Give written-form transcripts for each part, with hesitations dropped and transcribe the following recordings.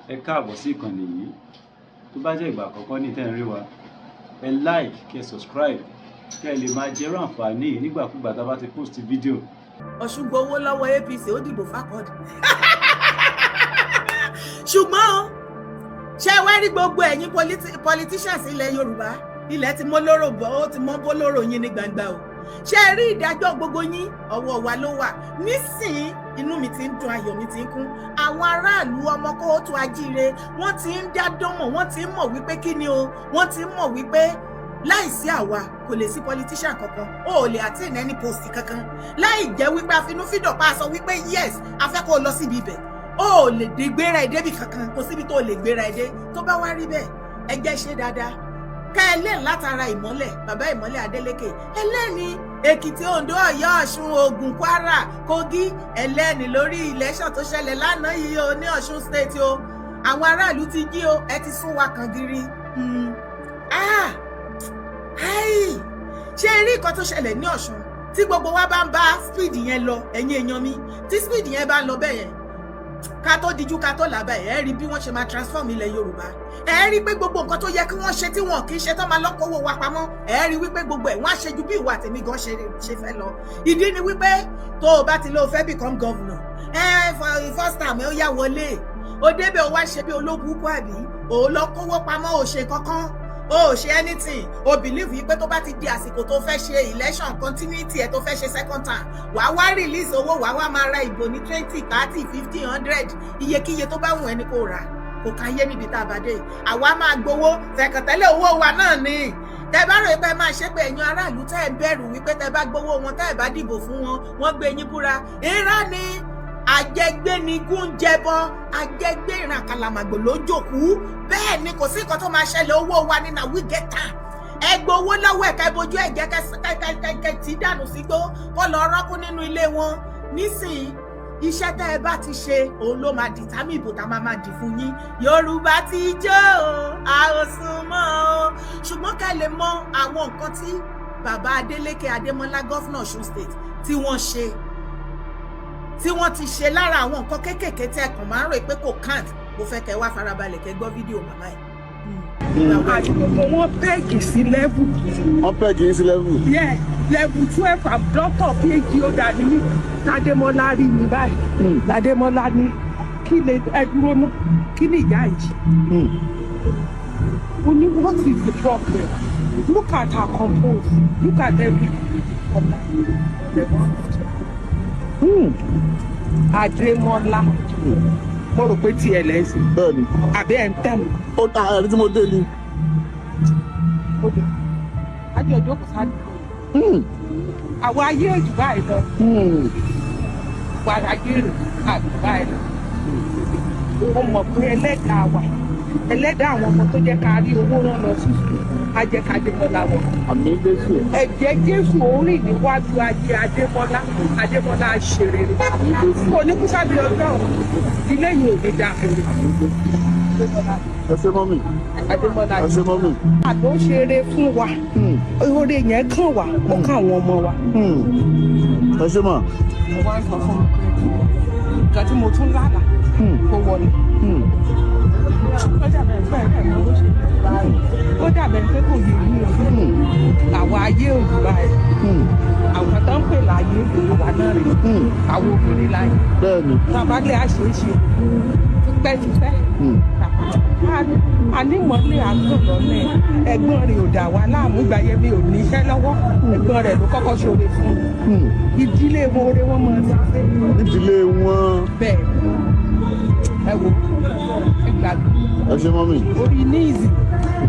Ẹ káàbọ̀ sí ìkànnì yìí. Tó bá jẹ́ ìgbà àkọ́kọ́ ní tẹ́ ń rí wa, ẹ like, kẹ́ subscribe, kẹ́ ẹ lè máa jẹ́rú àǹfààní yìí nígbàkúgbà tá a bá ti post fídíò. Ọ̀ṣun gbowó lọ́wọ́ APC, ó dìbò f'Accord. Ṣùgbọ́n ṣé wá rí gbogbo ẹ̀yin politicians ilẹ̀ Yorùbá, ilẹ̀ ti mọ́ lóró bọ́, ó ti mọ́ bó lóró yín ní gbangba o. Ṣé ẹ rí ìdájọ́ gbogbo yín, ọwọ́ wa ló wà nísìnyí. Inú mi ti ń dùn, ayọ̀ mi ti ń kún. Àwọn aráàlú, ọmọ kóòtù ajíire, wọ́n ti ń dá dánmọ̀, wọ́n ti ń mọ̀ wípé kí ni o, wọ́n ti ń mọ̀ wípé láìsí àwa kò lè sí politician kankan, o ò lè attain any post kankan láì jẹ́ wípé àfinúfídọ̀ pa sọ wípé yes, a fẹ́ kó o lọ síbi ibẹ̀. O ò lè dé gbéra ẹ débì kankan, kò síbi tó o lè gbéra ẹ dé. Tó bá wá rí bẹ́ẹ̀, ẹ jẹ́ ṣe dáadáa ká ẹ lẹ́ẹ̀ látara ìmọ́lẹ̀ bàbá Ìmọ́lẹ̀ Adélékè ẹlẹ́ni Èkìtì, Oǹdó, Ọ̀yọ́, Ọ̀ṣun, Ògùn, Kwara, Kogi, ẹlẹ́ni lórí election tó ṣẹlẹ̀ lánàá yìí o ní Ọ̀ṣun State o. Àwọn aráàlú ti jí o, ẹ ti sún wa kàn gírí. Ah, ṣé rí nǹkan tó ṣẹlẹ̀ ní Ọ̀ṣun? Tí gbogbo wa bá ń bá speed yẹn lọ, ẹ̀yin èèyàn mi, tí speed yẹn bá ń lọ bẹ́ẹ̀ yẹn, ká tó dijú ká tó làbà, ẹ̀ rí bí wọ́n ṣe máa transform ilẹ̀ Yorùbá. Ẹ̀ rí pé gbogbo nǹkan tó yẹ kí wọ́n ṣe tí wọn kì í ṣe tó máa lọ́kọ̀ọ́wọ́ wa pamọ́, ẹ̀ rí wípé gbogbo ẹ̀ wọ́n á ṣe ju bí ìwà tèmi gan ṣe fẹ́ lọ. Ìdí ni wípé tó o bá ti lọ fẹ́ become governor ẹ for the first time, ó yá, wọlé o, débẹ̀, o wá ṣe bí olóbùkún, àbí o lọ kówó pamọ́, o ṣe kankan, o ò ṣe anything. O believe yìí pé tó bá ti di àsìkò tó fẹ́ ṣe election continuity ẹ̀, tó fẹ́ ṣe second term, wàá wá release owó, wàá wá máa ra ìbò ní 20, 30, 50, 100, iyekíye tó bá wù ẹni kó rà. Kò ká yé níbi tá a bá dé. Àwa máa gbowó fẹ̀kàntẹ́lẹ̀, owó wa náà ni. Tẹ bá rò pé máa ṣe pé ẹ̀yin aráàlú tẹ́ ẹ̀ ń bẹ̀rù wípé tẹ bá gbowó wọn, tẹ́ ẹ̀ bá dìbò fún wọn, wọ́n gbé yín búra, irọ́ ni. Àjẹgbénigún jẹbọ, àjẹgbé ìran àkàlàmàgbò ló jòkú. Bẹ́ẹ̀ ni, kò sí nǹkan tó máa ṣẹlẹ̀. Owó wa ní na we get am. Ẹ gbowó lọ́wọ́ ẹ̀ka ìbojú ẹ̀jẹ̀ kẹ́kẹ́ tí dànù sígbó, kó lọ rọ́kún nínú ilé wọn. Nísìnyí, iṣẹ́ tẹ́ ẹ bá ti ṣe, òun ló máa determine ìbò tá a máa dì fún yín. Yorùbá ti jó o, a ò sún mọ́ o. Ṣùgbọ́n ká lè mọ àwọn nǹkan tí bàbá Adeleke Adémọ́lá, governor Ọ̀ṣun State, tí wọ́n ṣe, tí wọ́n ti ṣe lára àwọn nǹkan kéékèèké tẹ́ ẹ kàn máa ń rò pé kò count, mo fẹ́ kẹ́ wá farabalẹ̀ kẹ́ gbọ́ fídíò màmá ẹ̀. Àti gbogbo wọn peg sí level. Wọ́n peg yín sí level. Yeah, level 12 and doctor PhD ó dà ní mí. Ládémọ́lá rí mi báyìí. Ládémọ́lá ní, "Kí lè ẹ dúró ná, kí ni ìyá yìí?" Ó ní, "What is the problem? Look at her compose, look at everything." Level 15. Adémọ́lá, mo rò pé tiẹ̀ lẹ́sìn. Bẹ́ẹ̀ni. Àbí ẹ̀ ń tẹ̀ mọ́? Ó ta ẹ̀rí tí mo dé ni. Ó dé ajé ọjọ́ kò sáré. Àwọn ayé òjò báyìí lọ. Wà ayé rè àjò báyìí lọ. Mo mọ̀ pé ẹlẹ́dàá wa, ẹlẹ́dàá àwọn ọmọ tó jẹ́ ká rí owó rán lọ sí sùn, á jẹ́ ká Adémọ́lá wọ̀. Àmín Jésù. Ẹ̀jẹ̀ Jésù orí níwájú ayé Adémọ́lá, Adémọ́lá ṣe rere. Kò ní kú sábẹ́ ọjọ́ ilé yìí, ò ní dáa. Ẹ ṣé, mummy. Adémọ́lá. Ẹ ṣé, mummy. Àgbò ṣeré fún wa, oore yẹn kàn wá, ó kàn àwọn ọmọ wa. Ẹ ṣé mà. Mo wá ń sọ fún mi pé nǹkan tí mo tún lálàá kó wọlé. Ó dàbẹ̀ pé ẹ̀ ló ṣe, ó dàbẹ̀ pé kò yé mi o. Àwọn ayé òjò báyìí, àwọn tó ń pè láyé, àwa náà rè, àwọn obìnrin láyé. Babalẹ̀ àṣeéṣe tipẹ́tipẹ́. Ànímọ́lé àgùn lọ́nà ẹ̀gbọ́n rẹ̀ ò dà wá láàmú. Ìgbà yẹn mi ò níṣẹ́ lọ́wọ́, ẹ̀gbọ́n rẹ̀ ló kọ́kọ́ ṣoore fún mi. Ìdílé wọn, oore wọn máa ń ṣe. Nídìílé wọn. Bẹ́ẹ̀, ẹ wo, ẹ gbàgbé. Ẹ ṣé, mummy. Orí níìsì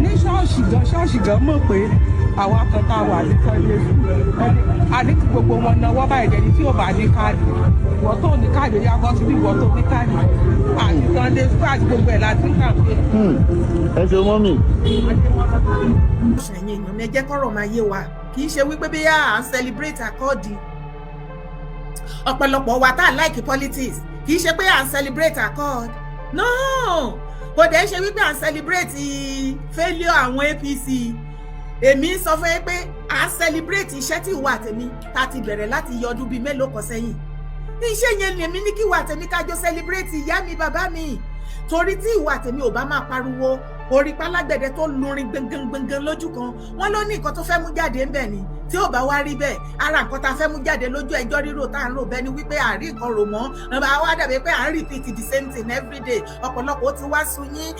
ní ṣọ́ọ̀ṣì gan, ṣọ́ọ̀ṣì gan mọ̀ pé àwa kan tá a wà ní Sunday school, a ní kí gbogbo wọn náwó báyìí jẹ́ni tí ò bá ní káàdì. Ìwọ tó ní káàdì, ó yá bọ́ síbí. Ìwọ tó ní káàdì àti Sunday school àti gbogbo ẹ̀ láti ń kàwé. Ẹ ṣé, mummy. Ẹ̀yin èèyàn mi, ẹ jẹ́ kọ́rọ̀ máa yé wa. Kì í ṣe wípé bí à ń celebrate Accord. Ọ̀pọ̀lọpọ̀ wa tá à like politics, kì í ṣe pé à ń celebrate Accord, no. Kò dẹ̀ ṣe wípé à ń celebrate failure àwọn APC. Èmi sọ fún yín pé à ń celebrate iṣẹ́ tí ìwà àtẹ̀mí tá ti bẹ̀rẹ̀ láti yọ ọdún bíi mélòó kan sẹ́yìn. Iṣẹ́ yẹn lèmi ní kí ìwà àtẹ̀mí kájọ celebrate. Ìyá mi, bàbá mi, Torí tí ìwà tèmi ò bá máa pariwo orí pálágbẹ̀dẹ tó lurin gbọ̀ngàn lójú kan, wọ́n ló ní nǹkan tó fẹ́ mú jáde ńbẹ̀ ni. Tí ò bá wá rí bẹ́ẹ̀, ara nǹkan tá a fẹ́ mú jáde lójú ẹjọ́ rírò tá à ń rò bẹ́ẹ̀ ni wípé àárí nǹkan rò mọ́, àwa dàbí pé à ń repeat the same thing every day. Ọ̀pọ̀lọpọ̀ ó ti wá sun yín.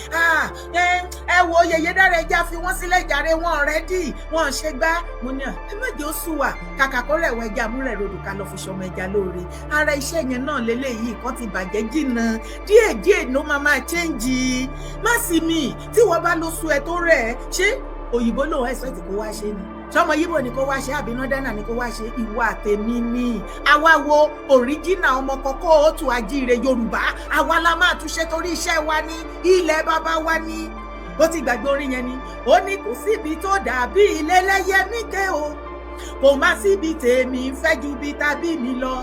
Ẹ wo yèyé dára, ẹja fi wọ́n sílẹ̀ jàre, wọ́n ready, wọ́n ṣe gbá. Mo ní ẹ má jẹ́ ó sú wa. Kàkà kó rẹ̀wọ̀, ẹja múrẹ̀ rodò, ká lọ fi ṣọmọ ẹja lóore. Ara iṣẹ́ yẹn náà lélẹ́yìí. Nǹkan ti bàjẹ́ jìnnà, díẹ̀díẹ̀ ló máa máa change. Má sì mí tí wọ́n bá lọ sú ẹ tó rẹ̀ ẹ́. Ṣé òyìnbó lòun ẹ̀sọ́ ti kó wá ṣe ni? Sọmọ yíbò ni kó wá ṣe, àbí nọ́dánà ni kó wá ṣe? Ìwà tèmi ni àwa wo original ọmọ kọ́kọ́ òtún ajíire Yorùbá, àwa la máa túnṣe torí iṣẹ́ wa ní ilẹ̀ bàbá wa ní. Ó ti gbàgbé orin yẹn ni. Ó ní kò síbi tó dàbí ilé lẹ́yẹ mí ké o, kò má síbi tèmi ń fẹ́ ju bí tàbí mi lọ.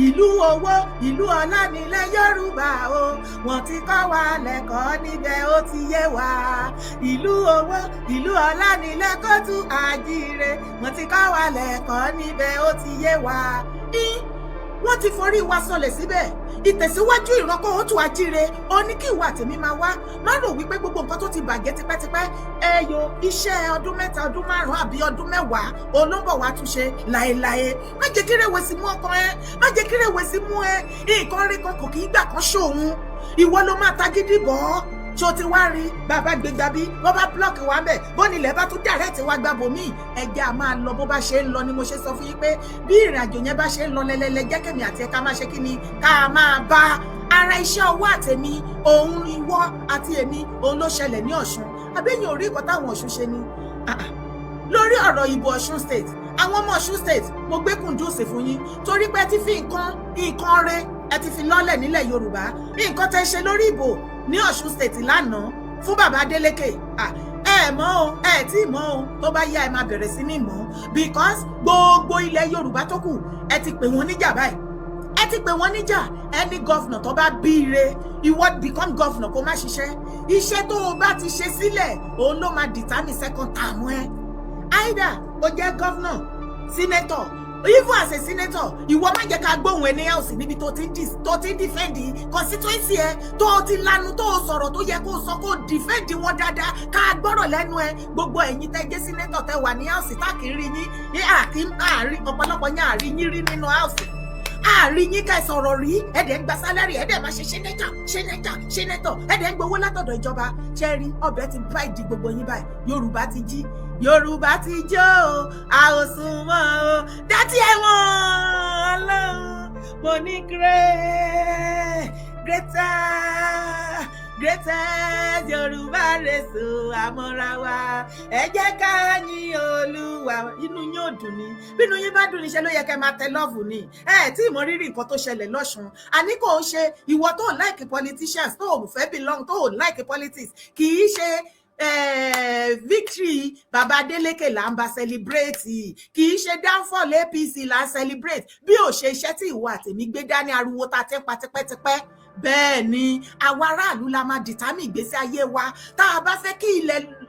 Ìlú owó, ìlú ọlá nílẹ̀ Yorùbá o, wọ́n ti kọ́ wa lẹ́kọ̀ọ́ níbẹ̀, ó ti yé wa. Ìlú owó, ìlú ọlá nílẹ̀ kóòtù àjíire, wọ́n ti kọ́ wa lẹ́kọ̀ọ́ níbẹ̀, ó ti yé wa. Wọ́n ti forí wa sọlẹ̀ síbẹ̀. Ìtẹ̀síwájú ìrọ́kọ̀ òtù ajíire ó ní kí ìwà tèmi máa wá. Má rò wípé gbogbo nǹkan tó ti bàjẹ́ tipẹ́tipẹ́, ẹ yo iṣẹ́ ọdún 3, ọdún 5 àbí ọdún 10 olóńbọ̀ wá túnṣe láéláé. Má jẹ́ kí rẹ̀wẹ̀sì mú ọkàn ẹ, má jẹ́ kí rẹ̀wẹ̀sì mú ẹ. Nǹkan rí kan kò kì í gbà kan ṣòun, ìwọ ló máa tagídí bọ̀ ọ́. Ṣó ti wá rí bàbá gbégbá bí wọ́n bá block wa bẹ̀, bó nílẹ̀ bá tún direct wa gbà bòmíì, ẹjẹ́ a máa lọ bó bá ṣe ń lọ ni. Mo ṣe sọ fún yín pé bí ìrìn àjò yẹn bá ṣe ń lọ lẹ́lẹ́lẹ́, jẹ́ kẹ́mi àti ẹ̀ka máa ṣe kí ni ká máa bá ara iṣẹ́ ọwọ́ àtẹ̀mí òun, ìwọ àti èmi, òun ló ṣẹlẹ̀ ní Ọ̀ṣun. Àbẹ́yìn orí nǹkan táwọn Ọ̀ṣun ṣe ni lórí ọ̀rọ̀ ìbò Ọ̀ṣun State. Àwọn ọmọ Ọ̀ṣun State, mo gbé kùndùsì fún yín torí pé ẹ ti fi nǹkan rẹ, ẹ ti fi lọ́lẹ̀ nílẹ̀ Yorùbá. Nǹkan tẹ́ ṣe lórí ìbò ní Ọ̀ṣun State lánàá fún bàbá Adeleke, ẹ mọ̀ o, ẹ tí mọ̀ o. Tó bá yá, ẹ máa bẹ̀rẹ̀ sí ní mọ̀, because gbogbo ilẹ̀ Yorùbá tó kù, ẹ ti pè wọ́n níjà báyìí, ẹ ti pè wọ́n níjà. Ẹni governor tó bá bí ire, ìwọ become governor, kó má ṣiṣẹ́. Iṣẹ́ tó o bá ti ṣe sílẹ̀, òun ló máa determine second term ẹ. Either o jẹ́ governor, senator, even as a senator, ìwọ má jẹ́ ká gbóhùn ẹni house níbi tó ti ń defend constituency ẹ, tó ti lanu, tó sọ̀rọ̀ tó yẹ kó sọ, kó defend wọn dáadáa, ká gbọ́rọ̀ lẹ́nu ẹ. Gbogbo ẹ̀yin tẹ́ jẹ́ senator, tẹ́ wà ní house, tá kì í rí yín àárín ọ̀pọ̀lọpọ̀ yín, àárín yín rí nínú house, àárín yín ká sọ̀rọ̀ rí. Ẹ̀dẹ̀ ń gba salary, ẹ̀dẹ̀ máa ṣe senator, senator, senator, ẹ̀dẹ̀ ń gbowó látọ̀dọ̀ ìjọba. Ṣe rí ọbẹ̀ ti bá ìdí gbogbo yín báyìí. Yorùbá ti jí, Yorùbá ti jó o, a ò sùn mọ́ o. Dátì ẹ̀wọ̀n Ọlọ́run, mo ní great, greater, greatest Yorùbá race o, àmọ́ra wa. Ẹ jẹ́ ká yìn Olúwa. Inú yín ò dùn ní? Bínú yín bá dùn, níṣẹ́ ló yẹ kẹ́ máa tẹ love ni. Ẹ tí ìmọ̀ rírì nǹkan tó ṣẹlẹ̀ lọ́sùn. Àní kò ń ṣe ìwọ tó like politicians, tó fẹ́ belong, tó like politics. Kì í ṣe victory baba Adeleke là ń bá celebrate, kì í ṣe downfall APC là ń celebrate. Bí ò ṣe iṣẹ́ tí ìwọ àtèmi gbé dání, ariwo ta ti ń pa tipẹ́tipẹ́. Bẹ́ẹ̀ ni, àwa aráàlú la máa determine ìgbésí ayé wa. Tá a bá fẹ́ kí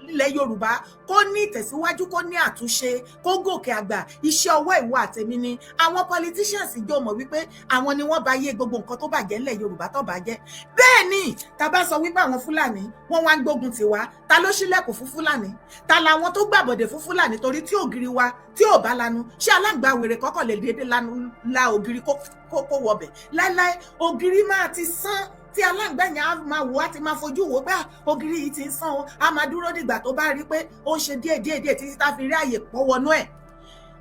ilẹ̀ Yorùbá kó ní ìtẹ̀síwájú, kó ní àtúnṣe, kó gòkè àgbà, iṣẹ́ ọwọ́ ìwọ àtẹ̀mí ni. Àwọn politicians jọ mọ̀ wípé àwọn ni wọ́n bá yé gbogbo nǹkan tó bàjẹ́ ńlẹ̀ Yorùbá tó bàjẹ́. Bẹ́ẹ̀ ni, tá a bá sọ wípé àwọn Fúlàní wọ́n wá ń gbógun tiwa, ta ló ṣílẹ̀kùn fún Fúlàní? Ta làwọn tó gbàbọ̀dẹ̀ fún Fúlàní? Torí tí ògiri wa tí ò bá lanu, ṣé aláǹgbá wèrè kọ́kọ́ lè dédé lanu la ògiri kó wọbẹ̀ láíláí? Ògiri máa ti sán tí aláǹgbá yẹn á máa wò, á ti máa fojú wò pé ògiri yìí ti ń sán o. Á máa dúró dìgbà tó bá rí pé ó ń ṣe díẹ̀ díẹ̀ díẹ̀ títí tá fi rí àyè pọ̀ wọnú ẹ̀.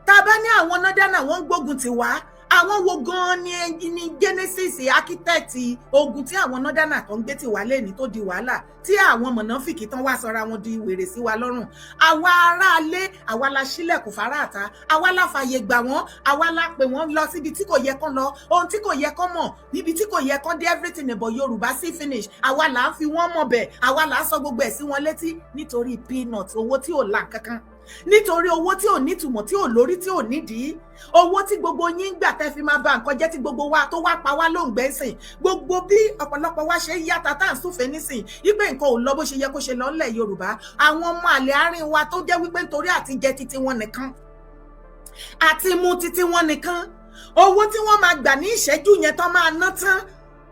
Tá a bá ní àwọn nọ́dánà wọ́n ń gbógun tì wá, àwọn wo gan-an ni genesis architect ogun tí àwọn nọ́dánà tó ń gbé tì wá lẹ́ni tó di wàhálà, tí àwọn mọ̀nàfìkì tán wá sọra wọn di wèrè sí wa lọ́rùn? Àwa aráalé, àwa la ṣílẹ̀kùn fáráàta, àwa la fààyè gbà wọ́n, àwa la pè wọ́n lọ síbi tí kò yẹ kán lọ, ohun tí kò yẹ kán mọ̀, níbi tí kò yẹ kán dé. Everything about Yorùbá sí finish, àwa là ń fi wọ́n mọ̀ bẹ̀, àwa là ń sọ gbogbo ẹ̀ sí wọn létí nítorí peanut, owó tí ò là kankan, nítorí owó tí ò nítumọ̀, tí ò lórí, tí ò nídìí, owó tí gbogbo yín gbà tẹ́ fi máa ba nǹkan jẹ́, tí gbogbo wa tó wá pa wá lóǹgbẹ́ sìn. Gbogbo bí ọ̀pọ̀lọpọ̀ wa ṣe ń yàtà tá à ń súfèé nísìn wípé nǹkan ò lọ bó ṣe yẹ kó ṣe lọ ńlẹ̀ Yorùbá, àwọn ọmọ àlè àárín wa tó jẹ́ wípé nítorí àti jẹ titi wọn nìkan, àti mu titi wọn nìkan, owó tí wọ́n máa gbà ní ìṣẹ́jú yẹn tán máa ná tán.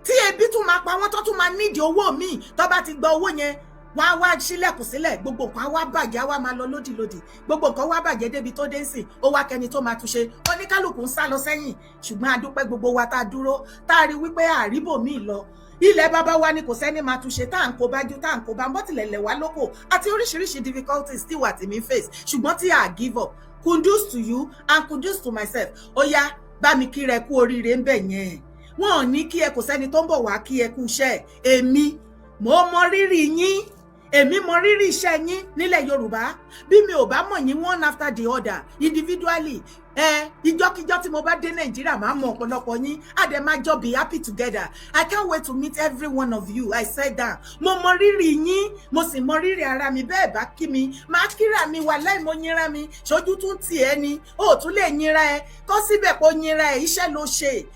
Tí ebi tún máa pa wọ́n, tó tún máa nídìí owó míì. Tó bá ti gba owó yẹn, wọ́n á wá sílẹ̀kùn sílẹ̀, gbogbo nǹkan á wá bàjẹ́, á wá máa lọ lódìlódì. Gbogbo nǹkan wá bàjẹ́ débi tó dé sí, ó wá kẹni tó máa túnṣe. Oníkálukú ń sá lọ sẹ́yìn. Ṣùgbọ́n a dúpẹ́, gbogbo wa tá a dúró, tá a rí wípé àríbò míì lọ, ilẹ̀ bàbá wa ni, kò sẹ́ni máa túnṣe. Tá à ń kó bájú, tá à ń kó bá ń bọ́tìlẹ̀ lẹ̀ wá lóko àti oríṣiríṣi difficulties tí wà tèmi face, ṣùgbọ́n tí a give up. Kudos to you and kudos to myself. Ó yá, bá mi kí rẹ kú oríire ń bẹ̀ yẹn. Wọn ò ní kí ẹ, kò sẹ́ni tó ń bọ̀ wá kí ẹ kú iṣẹ́. Èmi mo mọ rírì yín, èmi mọ rírì iṣẹ́ yín nílẹ̀ Yorùbá. Bí mi ò bá mọ̀ yín one after the other individually, ẹ ìjọ́kíjọ́ tí mo bá dé Nàìjíríà, máa mọ ọ̀pọ̀lọpọ̀ yín, a dẹ̀ máa jọ be happy together. I can't wait to meet every one of you. I said that mo mọ rírì yín, mo sì mọ rírì ara mi. Bẹ́ẹ̀ bá kí mi, máa kíra mi wà láì mo yínra mi ṣojú tún tì ẹ́ ni ó tún lè yínra ẹ kọ́ síbẹ̀ kó yínra ẹ. Iṣẹ́ ló ṣe,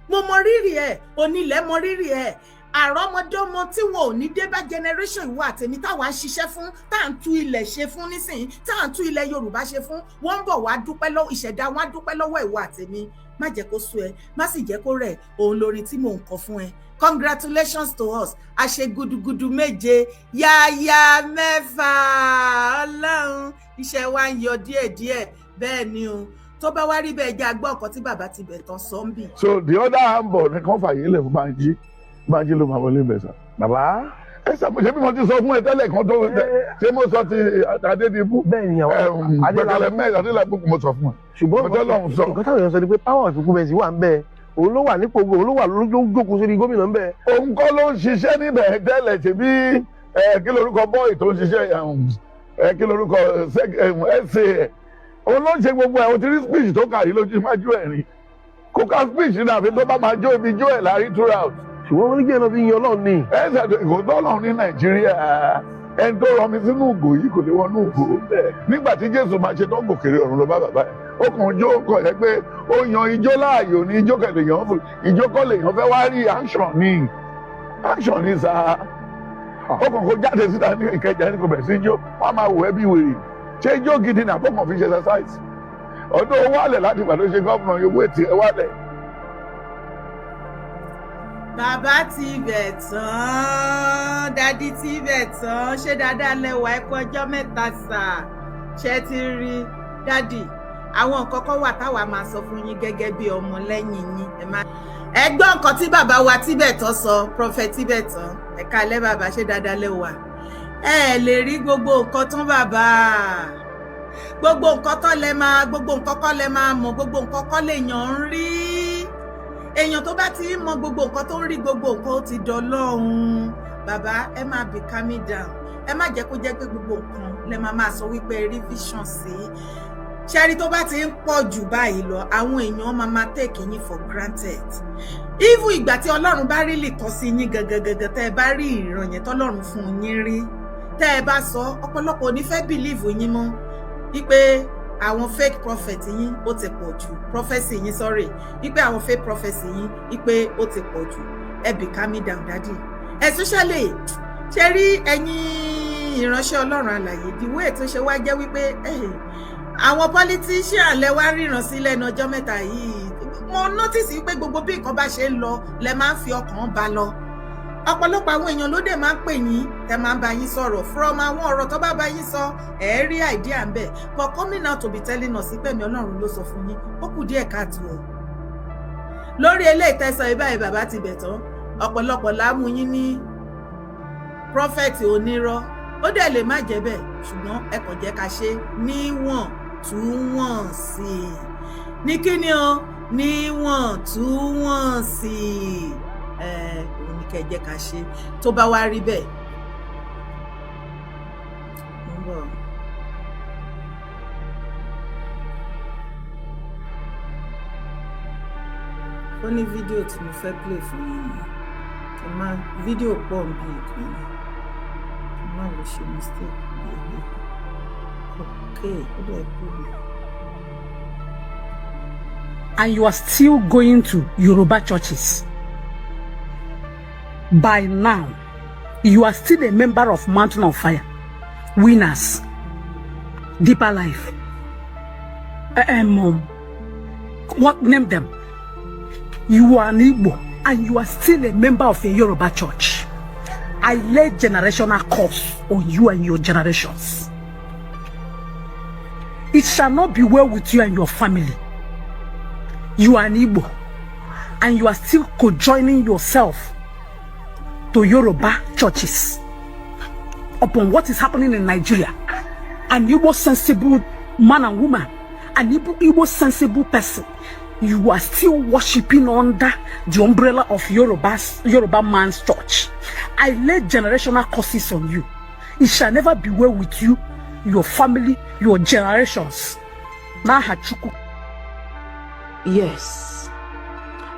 mo mọ rírì ẹ. Onílẹ̀ mọ rírì ẹ, àrọ́mọdọ́mọ tí wọn ò ní dé bá generation ìwọ àtẹ̀mí táwa ń ṣiṣẹ́ fún, tá à ń tú ilẹ̀ ṣe fún nísìnyí, tá à ń tú ilẹ̀ Yorùbá ṣe fún, wọ́n ń bọ̀ wá dúpẹ́ lọ́wọ́ ìṣẹ̀dá wọn, á dúpẹ́ lọ́wọ́ ìwọ àtẹ̀mí. Má jẹ́ kó sú ẹ, má sì jẹ́ kó rẹ̀. Òun lórí tí mò ń kọ fún ẹ. Congratulations to us. A ṣe gudugudu méje, yáyà mẹ́fà. Ọlọ́run, iṣẹ́ wa ń yọ díẹ̀díẹ̀. Bẹ́ẹ̀ ni o. Tó bá wá rí bẹ́ẹ̀, jẹ́ agbọ́ ọ̀kan tí bàbá ti bẹ̀ tán sọ́ńbì. So the other handball ní kàn fàyè lẹ̀ fún Banji. Banji ló máa wọlé bẹ̀ sà. Bàbá. Ẹ ṣàmùṣe bí mo ti sọ fún ẹ tẹ́lẹ̀ kan tó ṣé mo sọ ti Adédìbú. Bẹ́ẹ̀ ni, àwọn Gbẹ̀gẹ̀lẹ̀ mẹ́rin Adélábù, mo sọ fún ẹ. Ṣùgbọ́n Mo tọ́lọ́run sọ. nǹkan táwọn èèyàn sọ ni pé power of incumbency wà ń bẹ, òun ló wà nípò, òun ló wà ló jókòó sórí gómìnà ń bẹ. Òun kọ́ ló ń ṣiṣẹ́ níbẹ̀ tẹ́lẹ̀. Ṣe bí kí lorúkọ bọ́ọ̀ì tó ń ṣiṣẹ́, kí lorúkọ ẹ̀ṣẹ̀, òun ló ń ṣe gbogbo ẹ̀. O ti rí speech tó kà rí lójú iwájú ẹ̀ rí, kò ká speech ní àfi tó bá máa jó ibi jó ẹ̀ láàrin throughout. Ṣùgbọ́n wọ́n ní kí ẹ lọ fi yan Ọlọ́run ni. Ẹ ṣàdó kò tọ́lọ́run ní Nàìjíríà. Ẹni tó rọmi sínú ògò yìí kò lè wọnú ògò. Nígbà tí Jésù máa ṣe tó gòkèrè ọ̀run lọ bá bàbá ẹ̀, ó kàn jó kàn yẹ pé ó yan ijó láàyò ní ijó kẹlẹ̀ yàn fún ijó kọ́ lè yàn fẹ́ wá rí action ní action ní sáà. Ó kàn kó jáde síta ní Ìkẹjà ní kò bẹ̀rẹ̀ sí jó, wọ́n á máa wò ẹ́ bí wèrè. Ṣé ijó gidi ní àbọ̀kàn fi ṣe exercise? Ọdún owó wálẹ̀ láti ìgbà tó ṣe gómìnà, owó ètò ẹ̀ wálẹ̀. Bàbá ti bẹ̀ tán, daddy ti bẹ̀ tán. Ṣé dáadáa lẹwà? Ẹ kú ọjọ́ mẹ́ta sà. Ṣe ti rí daddy, àwọn nǹkan kan wà táwa máa sọ fún yín gẹ́gẹ́ bí ọmọ lẹ́yìn yín. Ẹ má ẹ gbọ́ nǹkan tí bàbá wa Tíbẹ̀tán sọ, Prophet Tíbẹ̀tán. Ẹ káalẹ́ bàbá, ṣé dáadáa lẹwà? Ẹ lè rí gbogbo nǹkan tán bàbá, gbogbo nǹkan tán lẹ máa, gbogbo nǹkan kọ́ lẹ máa mọ̀, gbogbo nǹkan kọ́ lèèyàn ń rí. Èèyàn tó bá ti ń mọ gbogbo nǹkan, tó ń rí gbogbo nǹkan, ó ti dọlọ́hun. Bàbá, ẹ máa be calming down. Ẹ má jẹ́ kó jẹ́ pé gbogbo nǹkan lẹ máa máa sọ wípé ẹ rí vision sí. Ṣẹ́rí, tó bá ti ń pọ̀ jù báyìí lọ, àwọn èèyàn máa máa take yín for granted. Even ìgbà tí Ọlọ́run bá rí lè kọ́ sí yín gangan gangan, tẹ́ ẹ bá rí ìran yẹn tọ́lọ́run fún yín rí, tẹ́ ẹ bá sọ, ọ̀pọ̀lọpọ̀ ò ní fẹ́ believe yín mọ́, wípé àwọn fake prophet yín ó ti pọ̀ jù, prophecy yín, sorry, wípé àwọn fake prophecy yín, wípé ó ti pọ̀ jù. Ẹ be calming down, daddy. Especially, ṣe rí ẹ̀yin ìránṣẹ́ Ọlọ́run àlàyé, the way tó ṣe wá jẹ́ wípé àwọn politician lẹ wá ríran sí lẹ́nu ọjọ́ mẹ́ta yìí. Mo notice wípé gbogbo bí nǹkan bá ṣe ń lọ lẹ máa ń fi ọkàn bá lọ. Ọ̀pọ̀lọpọ̀ àwọn èèyàn ló dẹ̀ máa ń pè yín, tẹ máa ń bá yín sọ̀rọ̀. From àwọn ọ̀rọ̀ tó bá bá yín sọ, ẹ̀ rí idea ń bẹ̀. But coming out to be telling us pé ẹ̀mí Ọlọ́run ló sọ fún yín, ó kù díẹ̀ káàtó o. Lórí eléyìí tẹ́sán ibáyìí, bàbá ti bẹ̀ tán, ọ̀pọ̀lọpọ̀ láàmú yín ní prophet onírọ́. Ó dẹ̀ lè má jẹ́ bẹ́ẹ̀, ṣùgbọ́n ẹ kàn jẹ́ ká ṣe níwọ̀ntúnwọ̀nsì. Ní kíni o? Níwọ̀ntúnwọ̀nsì. Ẹ òun ní kẹ́ ẹ jẹ́ ká ṣe. Tó bá wá rí bẹ́ẹ̀, mo ń bọ̀. Ó ní fídíò tí mo fẹ́ play fún yín ni. Kí n má fídíò pọ̀ ń bí ìkànnì, kí n má lọ ṣe mistake bí eléyìí. Ok, ó dẹ̀ kú mi. And you are still going to Yoruba churches. By now, you are still a member of Mountain of Fire, Winners, Deeper Life. What name them? You are an Igbo. And you are still a member of a Yoruba church, I lay generational curse on you and your generations. It shall not be well with you and your family. You are an Igbo, and you are still co-joining yourself to Yoruba churches. Upon what is happening in Nigeria, an Igbo sensible man and woman, an Igbo sensible person, you are still worshiping under the umbrella of Yoruba man's church. I lay generational curses on you. It shall never be well with you, your family, your generations. N'aha Chukwu. Yes.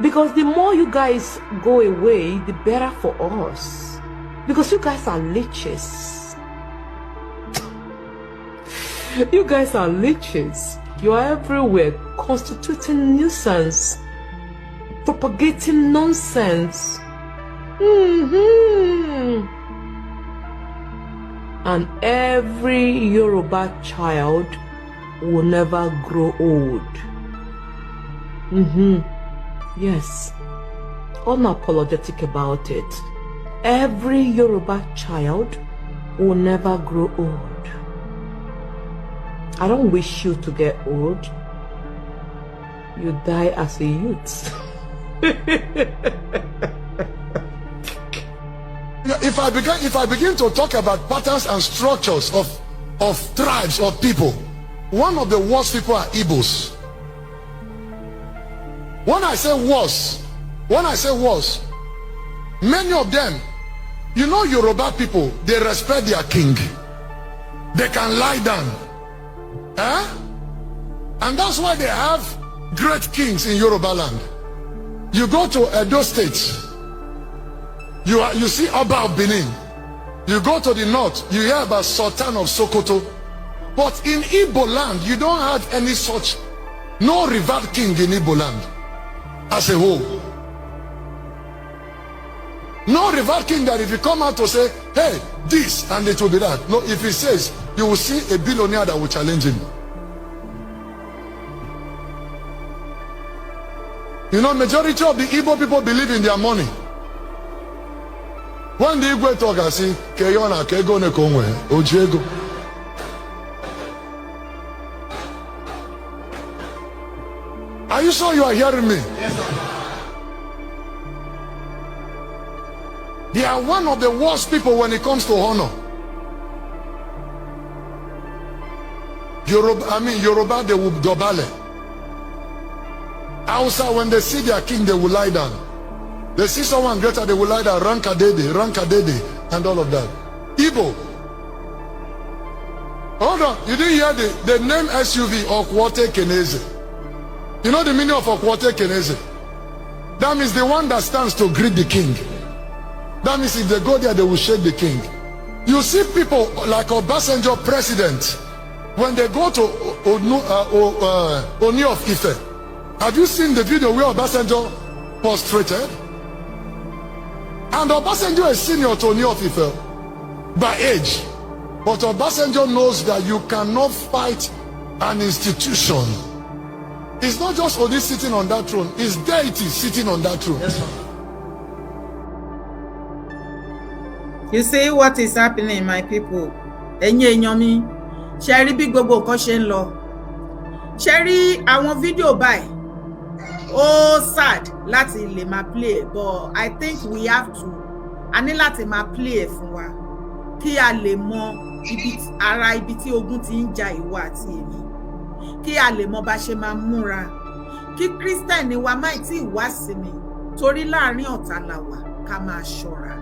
Because the more you guys go away, the better for us. Because you guys are leeches. You guys are leeches. You are everywhere, constituting nuisance, propagating nonsense. And every Yoruba child will never grow old. Yes. Unapologetic about it. Every Yoruba child will never grow old. I don't wish you to get old. You die as a youth. If I begin to talk about patterns and structures of tribes or people, one of the worst people are Igbos. When I say worse, when I say worse, many of them, Yoruba people, they respect their king. They can lie down. Eh? And that's why they have great kings in Yoruba land. You go to Edo State, you see Oba of Benin. You go to the north, you hear about Sultan of Sokoto. But in Igbo land, you don't have any such, no revered king in Igbo land as a whole. No revered king that if you come out to say, "Hey, this," and it will be that. No, if he says, you will see a billionaire that will challenge him. Majority of the Igbo people believe in their money. When the Igwe talk, I see, Keyona, Kego ne konwe, Ojiego. Are you sure you are hearing me? Yes, sir. They are one of the worst people when it comes to honor. Yoruba, I mean Yoruba, they will dobale. Hausa, when they see their king, they will lie down. They see someone greater, they will lie down, ranka dede, ranka dede, and all of that. Igbo. Hold on, you didn't hear the name SUV, Okwote Keneze. You know the meaning of Okwote Keneze? That means the one that stands to greet the king. That means if they go there, they will shake the king. You see people like Obasanjo president, when they go to Oni of Ife, have you seen the video where Obasanjo prostrated? And Obasanjo is senior to Oni of Ife by age. But Obasanjo knows that you cannot fight an institution. It's not just Oni sitting on that throne, it's deity sitting on that throne. Yes, sir. You see what is happening, my people? Ẹ̀yin èèyàn mi, ṣe rí bí gbogbo nǹkan ṣe ń lọ? Ṣe rí àwọn fídíò báyìí? Ó sad láti lè máa play, but I think we have to, a ní láti máa play ẹ̀ fún wa kí a lè mọ ibi ara ibi tí ogun ti ń ja ìwọ àti èmi, kí a lè mọ bá ṣe máa múra, kí Christian wa má tí ì wá sí mi, torí láàrin ọ̀tá la wà, ká máa ṣọ́ra.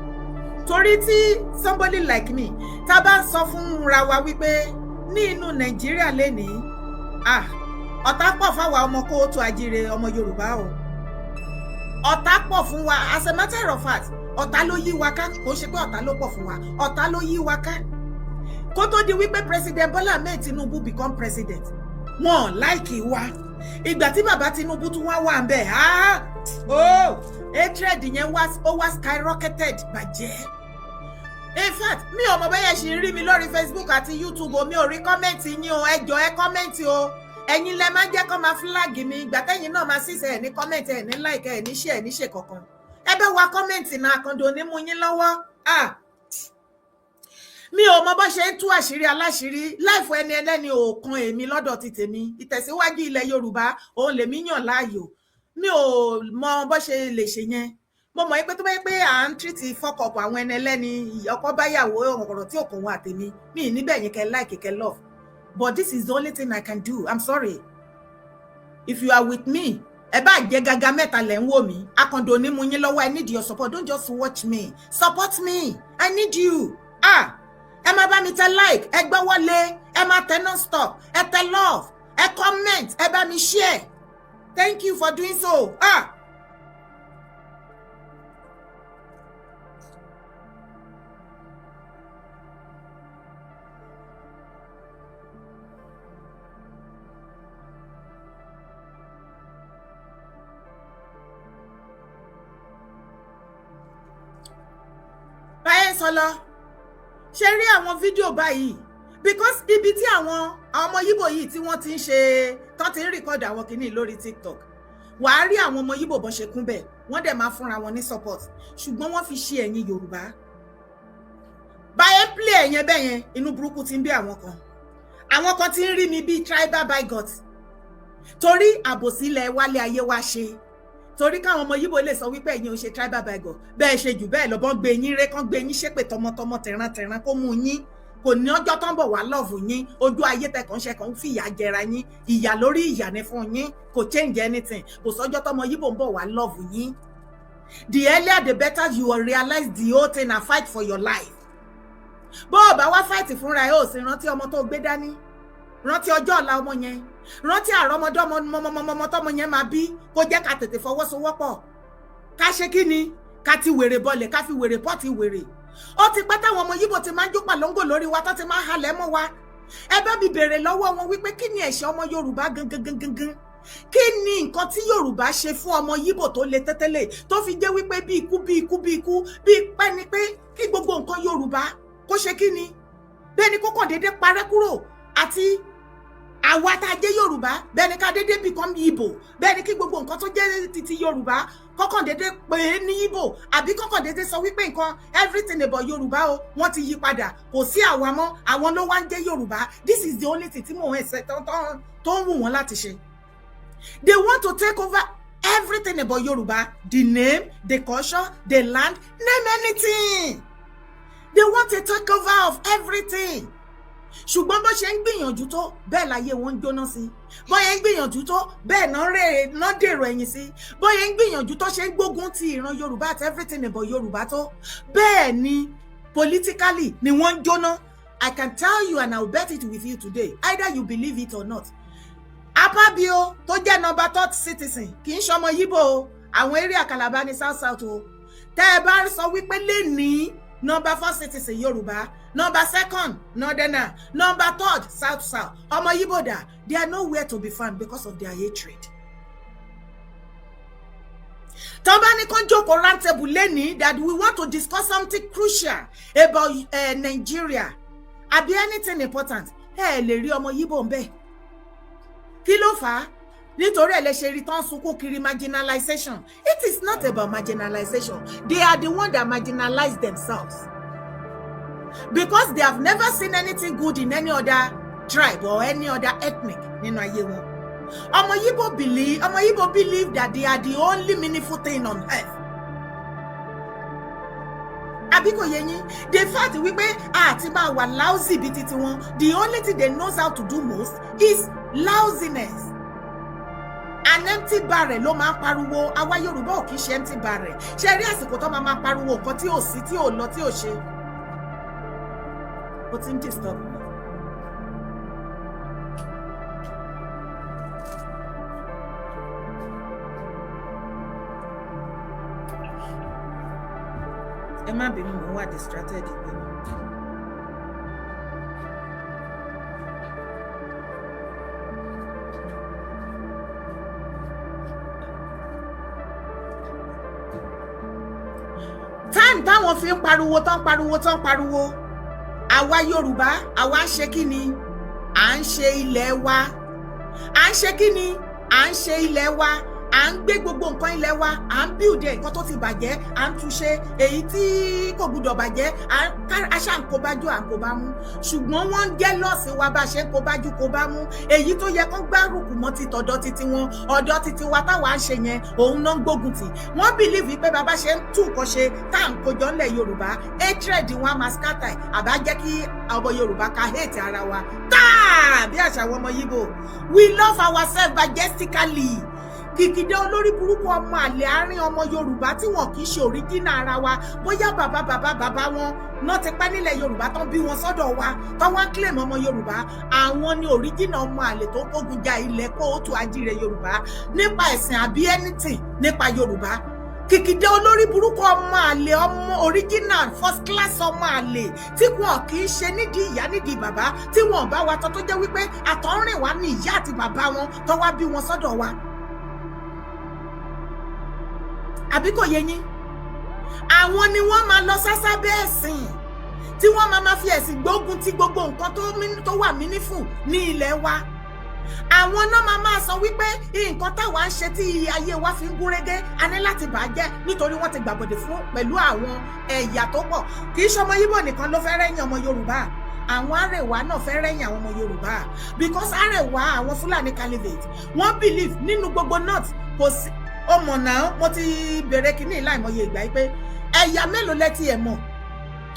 Torí tí somebody like me tá a bá ń sọ fúnra wa wípé ní inú Nàìjíríà lénìí, ah, ọ̀tá pọ̀ fáwa ọmọ káàárọ̀ oòjíire, ọmọ Yorùbá o, ọ̀tá pọ̀ fún wa. As a matter of fact, ọ̀tá ló yí wa ká. Kò ṣe pé ọ̀tá ló pọ̀ fún wa, ọ̀tá ló yí wa ká. Kó tó di wípé President Bola Ahmed Tinubu become president, wọn like wa. Ìgbà tí bàbá Tinubu tún wá wà ń bẹ̀, ah, oh, hatred yẹn wá, ó wá skyrocketed bàjẹ́. In fact, mi ò mọ̀ bẹ́yẹ̀ ṣì ń rí mi lórí Facebook àti YouTube o. Mi ò rí comment yín o. Ẹ jọ̀ọ́, ẹ comment o. Ẹ̀yin lẹ máa ń jẹ́ kó máa flag mi. Ìgbà tẹ́yìn náà máa ṣiṣẹ́ ẹ̀ ní comment, ẹ̀ ní like, ẹ̀ ní share, ẹ̀ ní ṣe kankan. Ẹ bá wa comment náà, àkàndò ní mú yín lọ́wọ́. Ah, mi ò mọ bó ṣe ń tú àṣírí aláṣírí láìfọ ẹni ẹlẹ́ni ò kan èmi lọ́dọ̀ ti tèmi. Ìtẹ̀síwájú ilẹ̀ Yorùbá òun lèmi yàn láàyò. Mi ò mọ bó ṣe lè ṣe yẹn. Mo mọ̀ pé tó bá yẹ pé à ń treat fuck up àwọn ẹni ẹlẹ́ni, ọkọ báyàwó, ọ̀rọ̀ tí òkun wọn àtèmi mi ì níbẹ̀ yín kẹ́ like, kẹ́ love, but this is the only thing I can do. I'm sorry. If you are with me, ẹ bá jẹ́ gaga mẹ́ta lẹ̀ ń wò mí, akàndò ní mu yín lọ́wọ́. I need your support. Don't just watch me, support me. I need you. Ah, ẹ máa bá mi tẹ like, ẹ gbọ́wọ́ lé, ẹ máa tẹ non stop, ẹ tẹ love, ẹ comment, ẹ bá mi share. Thank you for doing so. Ah. Báyẹn sọ lọ ṣe rí àwọn fídíò báyìí, because ibi tí àwọn ọmọ Yíbò yìí tí wọ́n ti ń ṣe tán ti ń record àwọn kìíní lórí TikTok, wàá rí àwọn ọmọ Yíbò bọ́n ṣe kún bẹ́ẹ̀, wọ́n dẹ̀ máa fúnra wọn ní support, ṣùgbọ́n wọ́n fi ṣe ẹ̀yin Yorùbá báyẹn play ẹ̀yẹn bẹ́ẹ̀ yẹn. Inú burúkú ti ń bí àwọn kan. Àwọn kan ti ń rí mi bíi tribal bigot, torí àbòsí ilẹ̀ wálé ayé wá ṣe, torí káwọn ọmọ Yíbò lè sọ wípé ẹ̀yin ò ṣe tribal bigot. Bẹ́ẹ̀ ṣe jù bẹ́ẹ̀ lọ́bọ́n gbé yín ré kán gbé yín ṣépè tọmọtọmọ, tẹ̀rantẹ̀ran, kó mú yín. Kò ní ọjọ́ tó ń bọ̀ wá love yín. Ojú ayé tẹkàn ṣe kàn ń fìyà jẹra yín, ìyà lórí ìyà ni fún yín. Kò change anything. Kò sọ́jọ́ tọmọ Yíbò ń bọ̀ wá love yín. The earlier the better you will realize the whole thing and fight for your life. Bó o bá wá fight fúnra ẹ, ò sì rántí ọmọ tó gbé dání, rántí ọjọ́ ọ̀la ọmọ yẹn, rántí àrọ́mọdọ́mọ tọmọ yẹn máa bí. Kó jẹ́ ká tètè fọwọ́sowọ́pọ̀, ká ṣe kí ni, ká ti wèrè bọlẹ̀, ká fi wèrè pọ́ọ̀tì wèrè. Ó ti pẹ́ táwọn ọmọ Yíbò ti máa ń jó pàlóńgò lórí wa, tó ti máa ń halẹ̀ mọ́ wa. Ẹ bá mi béèrè lọ́wọ́ wọn wípé kí ni ẹ̀ṣẹ̀ ọmọ Yorùbá gangan gangan gangan? Kí ni nǹkan tí Yorùbá ṣe fún ọmọ Yíbò tó le tẹ́tẹ́lẹ̀, tó fi jẹ́ wípé bí ikú, bí ikú, bí ikú, bí pẹ́ ni pé kí gbogbo nǹkan Yorùbá kó ṣe kí ni, bẹ́ẹ̀ ni kó kàn déédéé parẹ́ kúrò, àti àwa tá a jẹ́ Yorùbá, bẹ́ẹ̀ ni ká déédéé become Ìgbò, bẹ́ẹ̀ ni kí gbogbo nǹkan tó jẹ́ titi Yorùbá kọ́kàn déédéé pè é ní Ìgbò, àbí kọ́kàn déédéé sọ wípé nǹkan everything about Yorùbá o, wọ́n ti yí padà, kò sí àwa mọ́, àwọn ló wá ń jẹ́ Yorùbá? This is the only thing tí mò ń ẹsẹ̀ tó ń wù wọ́n láti ṣe. They want to take over everything about Yorùbá: the name, the culture, the land, name anything. They want to take over of everything. Ṣùgbọ́n bó ṣe ń gbìyànjú tó, bẹ́ẹ̀ láyé wọn ń jóná sí. Bó ṣe ń gbìyànjú tó, bẹ́ẹ̀ náà dèrò ẹ̀yìn sí. Bó ṣe ń gbìyànjú tó, ṣe ń gbógun ti ìran Yorùbá àti everything about Yorùbá tó, bẹ́ẹ̀ ni politically ni wọ́n ń jóná. I can tell you and I will bet it with you today, either you believe it or not, Akpabio tó jẹ́ number third citizen, kì í ṣọmọ Yíbò o. Àwọn area Calabar ní South South o. Tẹ́ ẹ bá sọ wípé lè ní number four citizen Yorùbá, number second northerner, number third South South, ọmọ Yíbò dà? They are nowhere to be found because of their hatred. Tọ́ bá ní kán jókòó round table lẹ́ni that we want to discuss something crucial about Nigeria àbí anything important, ẹ lè rí ọmọ Yíbò ń bẹ̀. Kí ló fà á? Nítorí ẹ lè ṣe rí tán sunkún kiri marginalization. It is not about marginalization. They are the one that marginalize themselves because they have never seen anything good in any other tribe or any other ethnic nínú ayé wọn. Ọmọ Yíbò believe that they are the only meaningful thing on earth, àbí kò yé yín? The fact wípé àti máa wà lousy bíi titi wọn, the only thing they knows how to do most is lousiness. An empty barrel ló máa ń pariwo. Àwa Yorùbá ò kì í ṣe empty barrel. Ṣe rí àsìkò tó máa máa pariwo nǹkan tí ò sí, tí ò lọ, tí ò ṣe, ó ti ń disturb mi. Ẹ má bínú, mo wà distracted pé mi. Time táwọn fi ń pariwo tán, pariwo tán, pariwo, àwa Yorùbá, àwa ń ṣe kí ni? À ń ṣe ilẹ̀ wa. À ń ṣe kí ni? À ń ṣe ilẹ̀ wa. À ń gbé gbogbo nǹkan ilẹ̀ wa, à ń build ẹ̀. Nǹkan tó ti bàjẹ́, à ń túnṣe. Èyí tí kò gbúdọ̀ bàjẹ́, à ń aṣá ń kó bájú, à ń kó bá mú. Ṣùgbọ́n wọ́n ń jealous wa bá ṣe ń kó bájú, kó bá mú. Èyí tó yẹ kó gbárùkù mọ́ ti tọ̀dọ̀ titi wọn, ọ̀dọ̀ titi wa táwa ń ṣe yẹn, òun náà ń gbógun tì. Wọ́n believe pé bàbá ṣe ń tún nǹkan ṣe tá à ń kójọ ńlẹ̀ Yorùbá, hatred wọn á máa scatter, àbá jẹ́ kí ọmọ Yorùbá ká hate ara wa táà bí àṣà àwọn ọmọ Yíbò. We love ourselves majestically. Kìkìdé olórí burúkú, ọmọ àlè àárín ọmọ Yorùbá tí wọn kì í ṣe original ara wa, bóyá bàbá bàbá bàbá wọn náà ti pẹ́ nílẹ̀ Yorùbá tán bí wọn sọ́dọ̀ wa, tán wá ń claim ọmọ Yorùbá, àwọn ni original ọmọ àlè tó kógun ja ilẹ̀ kóòtù ajíire Yorùbá nípa ẹ̀sìn àbí anything nípa Yorùbá. Kìkìdé olórí burúkú, ọmọ àlè, ọmọ original first class, ọmọ àlè tí wọn kì í ṣe nídìí ìyá, nídìí bàbá, tí wọn bá wa tọ́, tó jẹ́ wípé àtọ̀rìn wá ní ìyá àti bàbá wọn tó wá bí wọn sọ́dọ̀ wa. Àbí kò yé yín? Àwọn ni wọ́n máa lọ sásá bẹ́ẹ̀ sìn, tí wọ́n máa fi ẹ̀sìn gbógun ti gbogbo nǹkan tó wà meaningful ní ilẹ̀ wa. Àwọn náà máa sọ wípé nǹkan táwa ń ṣe tí ayé wa fi ń gúnrégé, a ní láti bàjẹ́, nítorí wọ́n ti gbàbọ̀dè fún pẹ̀lú àwọn ẹ̀yà tó pọ̀. Kì í ṣọmọ Yíbò nìkan ló fẹ́ rẹ́yìn ọmọ Yorùbá. Àwọn Àrẹwà náà fẹ́ rẹ́yìn àwọn ọmọ Yorùbá, because Àrẹwà, àwọn Fúlàní caliphate, wọ́n believe nínú gbogbo north. Kò sí ọmọ náà. Mo ti bẹ̀rẹ̀ kínní láìmọye ìgbà yìí pé ẹ̀yà mélòó lẹ́tí ẹ̀ mọ̀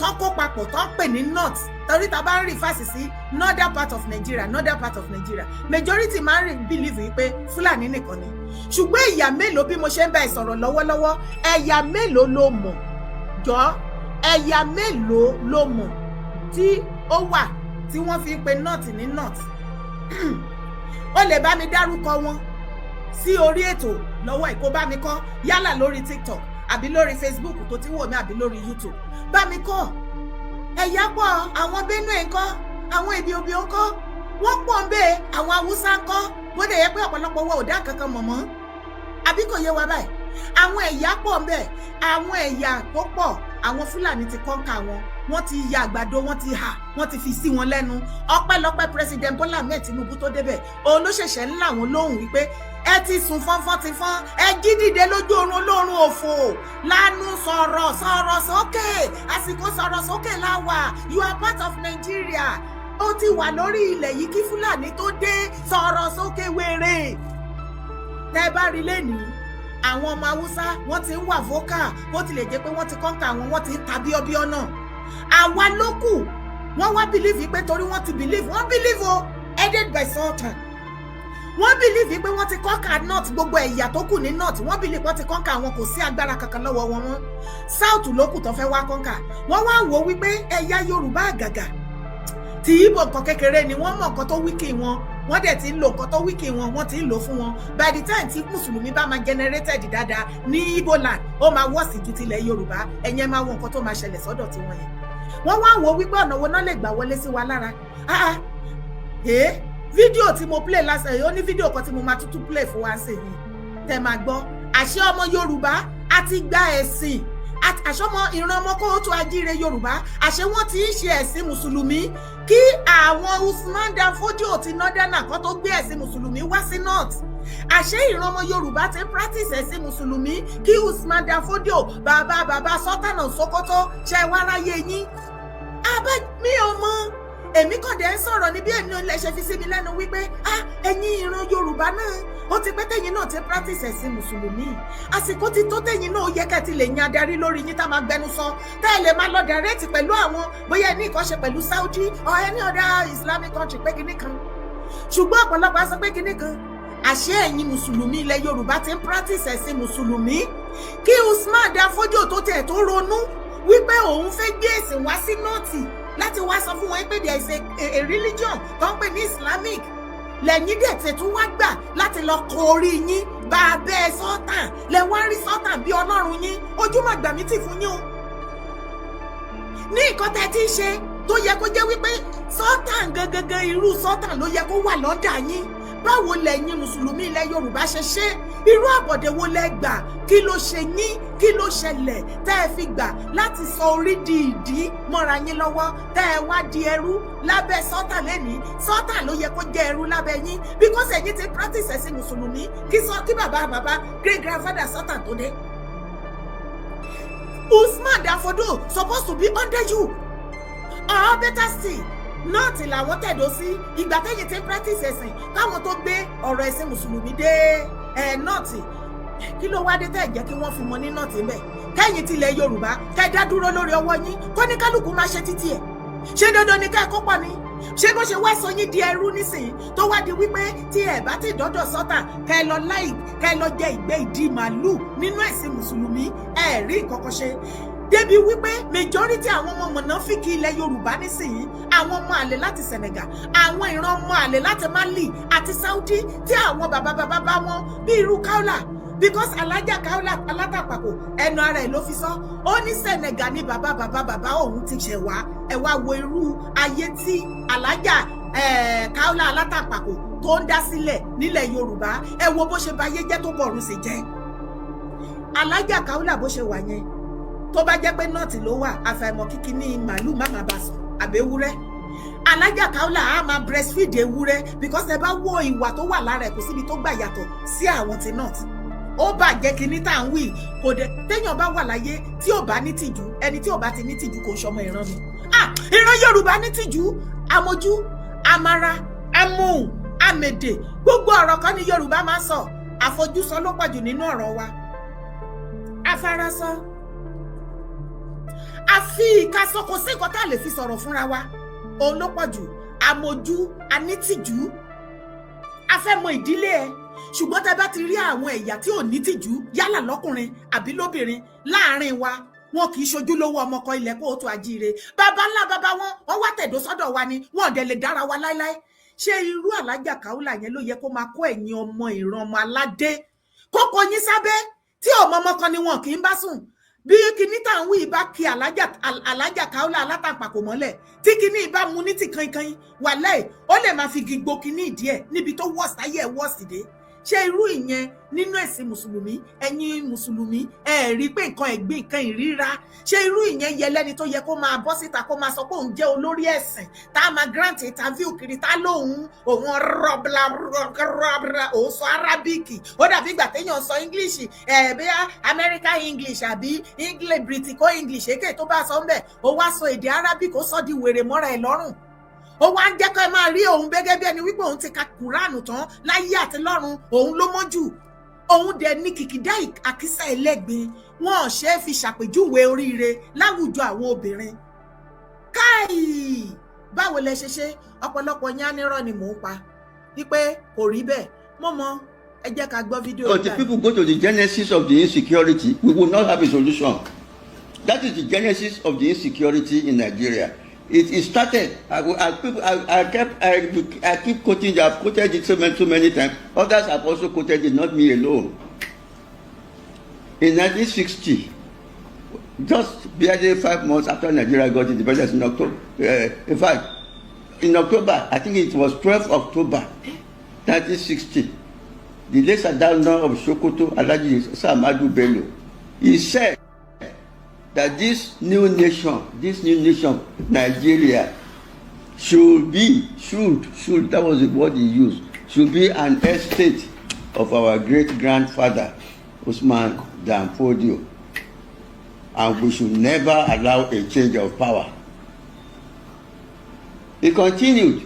tán kó papọ̀ tán pè ní north? Torí ta bá ń refer sí northern part of Nigeria, northern part of Nigeria, majority máa ń rí believe wípé Fúlàní nìkan ni. Ṣùgbọ́n ẹ̀yà mélòó, bí mo ṣe ń bá ẹ sọ̀rọ̀ lọ́wọ́lọ́wọ́, ẹ̀yà mélòó ló mọ̀? Jọ, ẹ̀yà mélòó ló mọ̀ tí ó wà tí wọ́n fi ń pe north ní north? Ó lè bá mi dárúkọ wọn sí orí ètò lọ́wọ́ ẹ̀, kó bá mi kọ́, yálà lórí TikTok àbí lórí Facebook tó ti wò mí, àbí lórí YouTube. Bá mi kọ́. Ẹ̀yà pọ̀. Àwọn Benue ńkọ́? Àwọn Ibibio ńkọ́? Wọ́n pọ̀ ń bẹ́ẹ̀. Àwọn Haúsá ńkọ́? Bó dẹ̀ yẹ pé ọ̀pọ̀lọpọ̀ wọ ò dá kankan mọ̀ mọ́. Àbí kò yé wa báyìí? Àwọn ẹ̀yà pọ̀ ń bẹ, àwọn ẹ̀yà tó pọ̀. Àwọn Fúlàní ti conquer wọn, wọ́n ti ya àgbàdo, wọ́n ti hà, wọ́n ti fi sí wọn lẹ́nu. Ọpẹ́lọpẹ́ President Bola Ahmed Tinubu tó débẹ̀, òun ló ṣẹ̀ṣẹ̀ ń là wọ́n lóhùn wípé ẹ ti sùn fọ́nfọ́n ti fọ́n, ẹ jí dìde lójú oorun olóorun òfò lánú, sọ̀rọ̀, sọ̀rọ̀ sókè. Àsìkò sọ̀rọ̀ sókè la wà. You are part of Nigeria. Ó ti wà lórí ilẹ̀ yìí kí Fúlàní tó dé. Sọ̀rọ̀ sókè wèrè. Tẹ́ bá rí lẹ́nìí, àwọn ọmọ Haúsá, wọ́n ti ń wà vocal. Bó tilẹ̀ jẹ́ pé wọ́n ti conquer àwọn, wọ́n ti ń ta bíọ́bíọ́ náà. Àwa ló kù. Wọ́n wá believe pé torí wọ́n ti believe, wọ́n believe o, headed by Sultan, wọ́n believe pé wọ́n ti conquer north, gbogbo ẹ̀yà tó kù ní north. Wọ́n believe wọ́n ti conquer àwọn, kò sí agbára kankan lọ́wọ́ wọn mọ́. South ló kù tó fẹ́ wá conquer. Wọ́n wá wò wípé ẹ̀yà Yorùbá, àgàgà tí Ìgbò, nǹkan kékeré ni. Wọ́n mọ̀ nǹkan tó weak wọn, wọ́n dẹ̀ ti ń lo nǹkan tó weak wọn, wọ́n ti ń lò fún wọn. By the time tí mùsùlùmí bá máa generated dáadáa ní Igbo land, ó máa worse ju tilẹ̀ Yorùbá. Ẹ̀yẹn máa wo nǹkan tó máa ṣẹlẹ̀ sọ́dọ̀ tiwọn yẹn. Wọ́n wá wò wípé ọ̀nà wo náà lè gbà wọlé sí wa lára. Ah ah, eh, fídíò tí mo play last ẹ̀, ó ní fídíò kan tí mo máa tútù play fún wa sí yìí tẹ́ máa gbọ́. Àṣé ọmọ Yorùbá á ti gba ẹ̀sìn, àṣọmọ ìran ọmọ kóòtù ajíire Yorùbá, àṣé wọ́n ti ń ṣe ẹ̀sìn mùsùlùmí kí àwọn Usman Dan Fodio ti northern kan tó gbé ẹ̀sìn mùsùlùmí wá sí north. Àṣé ìran ọmọ Yorùbá ti ń practice ẹ̀sìn mùsùlùmí kí Usman Dan Fodio, bàbá bàbá Sultan of Sokoto, ṣe wá ráyé yín. Abá mi ò mọ, èmi kàn dé ń sọ̀rọ̀ ní bí èmi ò lè ṣe fi sí mi lẹ́nu wípé ah, ẹ̀yin ìran Yorùbá náà, ó ti pẹ́ tẹ̀yin náà ti practice ẹ̀sìn mùsùlùmí. Àsìkò ti tó tẹ̀yin náà ó yẹ kẹ́ ti lè yan adarí lórí yín tá máa gbẹnu sọ, tẹ́ ẹ lè máa lọ direct pẹ̀lú àwọn, bóyá ẹ ní ìkọ́ṣe pẹ̀lú Saudi or any other Islamic country pé kinní kan. Ṣùgbọ́n ọ̀pọ̀lọpọ̀ á sọ pé kinní kan. Àṣé ẹ̀yin mùsùlùmí ilẹ̀ Yorùbá ti ń practice ẹ̀sìn mùsùlùmí kí Usman Dan Fodio tó tẹ̀ tó ronú wípé òun fẹ́ gbé ẹ̀sìn wá sí north láti wá sọ fún wọn pé there is a religion tó ń pè ní Islamic. Lẹ́yìn dẹ̀ tẹ̀ tún wá gbà láti lọ kọ orí yín bá a bẹ́ẹ̀ sọ́tàn lẹ wá rí sọ́tàn bí ọlọ́run yín. Ojú mà gbà mí tì fún yín o. Ní nǹkan tẹ́ ti ń ṣe tó yẹ kó jẹ́ wípé sọ́tàn gangan, irú sọ́tàn ló yẹ kó wà lọ́dà yín. Báwo lẹ̀yin mùsùlùmí ilẹ̀ Yorùbá ṣe ṣe? Irú àbọ̀dé wo lẹ gbà? Kí ló ṣe yín? Kí ló ṣẹlẹ̀ tẹ́ ẹ fi gbà láti sọ orí di ìdí mọ́ra yín lọ́wọ́, tẹ́ ẹ wá di ẹrú lábẹ́ sọ́tà lẹ́ni? Sọ́tà ló yẹ kó jẹ́ ẹrú lábẹ́ yín, because ẹ̀yin ti practice ẹ̀sìn mùsùlùmí kí sọ kí bàbá bàbá, great grandfather sọ́tà tó dé. Usman Dan Fodio supposed to be under you, or better still, north làwọn tẹ̀dó sí. Ìgbà tẹ́yìn tí ń practice ẹ̀sìn káwọn tó gbé ọ̀rọ̀ ẹ̀sìn mùsùlùmí dé ẹ̀ north, kí ló wá dé tẹ́ ẹ̀ jẹ́ kí wọ́n fi mọ ní north ńbẹ̀? Kẹ́yìn tilẹ̀ Yorùbá kẹ́ dá dúró lórí ọwọ́ yín, kó ní kálukú máa ṣe títí ẹ̀. Ṣé dandan ni ká ẹ kó pọ̀ ni? Ṣé bó ṣe wá sọ yín di ẹrú nísìnyí, tó wá di wípé tí ẹ bá ti dọ́dọ̀ sọ́tà, kẹ́ ẹ lọ láì kẹ́ ẹ lọ jẹ ìgbẹ́ ìdí màálù nínú ẹ̀sìn mùsùlùmí, ẹ rí nǹkan kan ṣe, débi wípé majority àwọn ọmọ mọ̀nàfíkì ilẹ̀ Yorùbá nísìnyí, àwọn ọmọ àlè láti Senegal, àwọn ìran ọmọ àlè láti Mali àti Saudi, tí àwọn bàbá bàbá bá wọn bí irú Kaula, because Alájà Kaula alátàpàkò, ẹnu ara ẹ̀ ló fi sọ, ó ní Senegal ní bàbá bàbá bàbá òun ti ṣẹ̀ wá. Ẹ wá wo irú ayé tí Alájà Kaula alátàpàkò tó ń dá sílẹ̀ nílẹ̀ Yorùbá. Ẹ wo bó ṣe bayé jẹ́, tó bọ̀rùn sí jẹ́. Alájà Kaula, bó ṣe wà yẹn, tó bá jẹ́ pé north ló wà, àfàìmọ̀ kíkí ní màálù má máa bá sùn àbẹ́wúrẹ́. Alájà Kaula á máa breastfeed ewúrẹ́, because ẹ bá wo ìwà tó wà lára ẹ̀, kò síbi tó gbà yàtọ̀ sí àwọn ti north. Ó bàjẹ́. Kinní tá à ń wí kò dé. Téèyàn bá wà láyé tí ò bá ní tìjú, ẹni tí ò bá ti ní tìjú kò ń ṣọmọ ìran mi. Ah, ìran Yorùbá ní tìjú, amójú, amara, amóhùn, amèdè. Gbogbo ọ̀rọ̀ kan ní Yorùbá máa ń sọ, àfojúsọ ló pọ̀jù nínú ọ̀rọ̀ wa. Afárasọ àfi ìkasọ, kò sí nǹkan tá a lè fi sọ̀rọ̀ fúnra wa, òun ló pọ̀ jù. Àmójú, anítìjú, a fẹ́ mọ ìdílé ẹ. Ṣùgbọ́n tẹ bá ti rí àwọn ẹ̀yà tí ò ní tìjú, yálà lọ́kùnrin àbí lóbìnrin láàrin wa, wọn kì í ṣojúlówó ọmọkọ ilẹ̀ kóòtù àjíire. Bàbá ńlá bàbá wọn, wọn wá tẹ̀dó sọ́dọ̀ wa ni, wọn ò dẹ̀ lè dára wa láéláé. Ṣé irú Alájà Kaula yẹn ló yẹ kó máa kó ẹ̀yin ọmọ ìran ọmọ aládé kókó yín sábẹ́, tí ọmọ ọmọ kan ni wọn kì í bá sùn? Bí kinní tá à ń wí bá kí Alájà Kaula alátàpàkò mọ́lẹ̀, tí kinní bá mu ní ti kankan, wàlẹ́ ó lè máa fi gbogbo kinní ìdí ẹ̀ níbi tó wọ̀ sáyé ẹ̀ wọ̀ sí dé. Ṣé irú ìyẹn nínú ẹ̀sìn mùsùlùmí? Ẹ̀yin mùsùlùmí, ẹ rí i pé nǹkan ẹ̀gbin, nǹkan ìríra. Ṣé irú ìyẹn yẹ lẹ́ni tó yẹ kó máa bọ́ síta, kó máa sọ pé òun jẹ́ olórí ẹ̀sìn, tá a máa grant interview kiri, tá lóun òun rọ́bla rọ́bla, òun sọ Arabic, ó dàbí ìgbà téèyàn sọ English ẹ̀ bí American English àbí English British English, èké tó bá sọ ń bẹ̀, ó wá sọ èdè Arabic, ó sọ di wèrè mọ́ra ẹ̀ lọ́rùn, ó wá ń jẹ́ kó ẹ máa rí òun gẹ́gẹ́ bí ẹni wípé òun ti ka Kùránù tán láyé àti lọ́run, òun ló mọ́ jù. Òun dẹ̀ ní kìkìdá àkísà ẹlẹ́gbin. Wọn ò ṣe é fi ṣàpèjúwe oríire láwùjọ àwọn obìnrin. Káì, báwo lẹ ṣe ṣe? Ọ̀pọ̀lọpọ̀ yín á nírọ́ ni mò ń pa, wípé kò rí bẹ́ẹ̀. Mo mọ, ẹ jẹ́ ká gbọ́ fídíò. Until people go to the genesis of the insecurity, we will not have a solution. That is the genesis of the insecurity in Nigeria. It started, I, people, I, kept, I keep quoting, I've quoted it so many, so many times. Others have also quoted it, not me alone. In 1960, just barely 5 months after Nigeria got independence in October, in fact, in October, I think it was 12 October 1960, the late Sardauna of Sokoto, Alhaji Sir Ahmadu Bello, he said that this new nation, Nigeria, should be, should, that was the word he used, should be an estate of our great grandfather, Usman Dan Fodio. And we should never allow a change of power. He continued,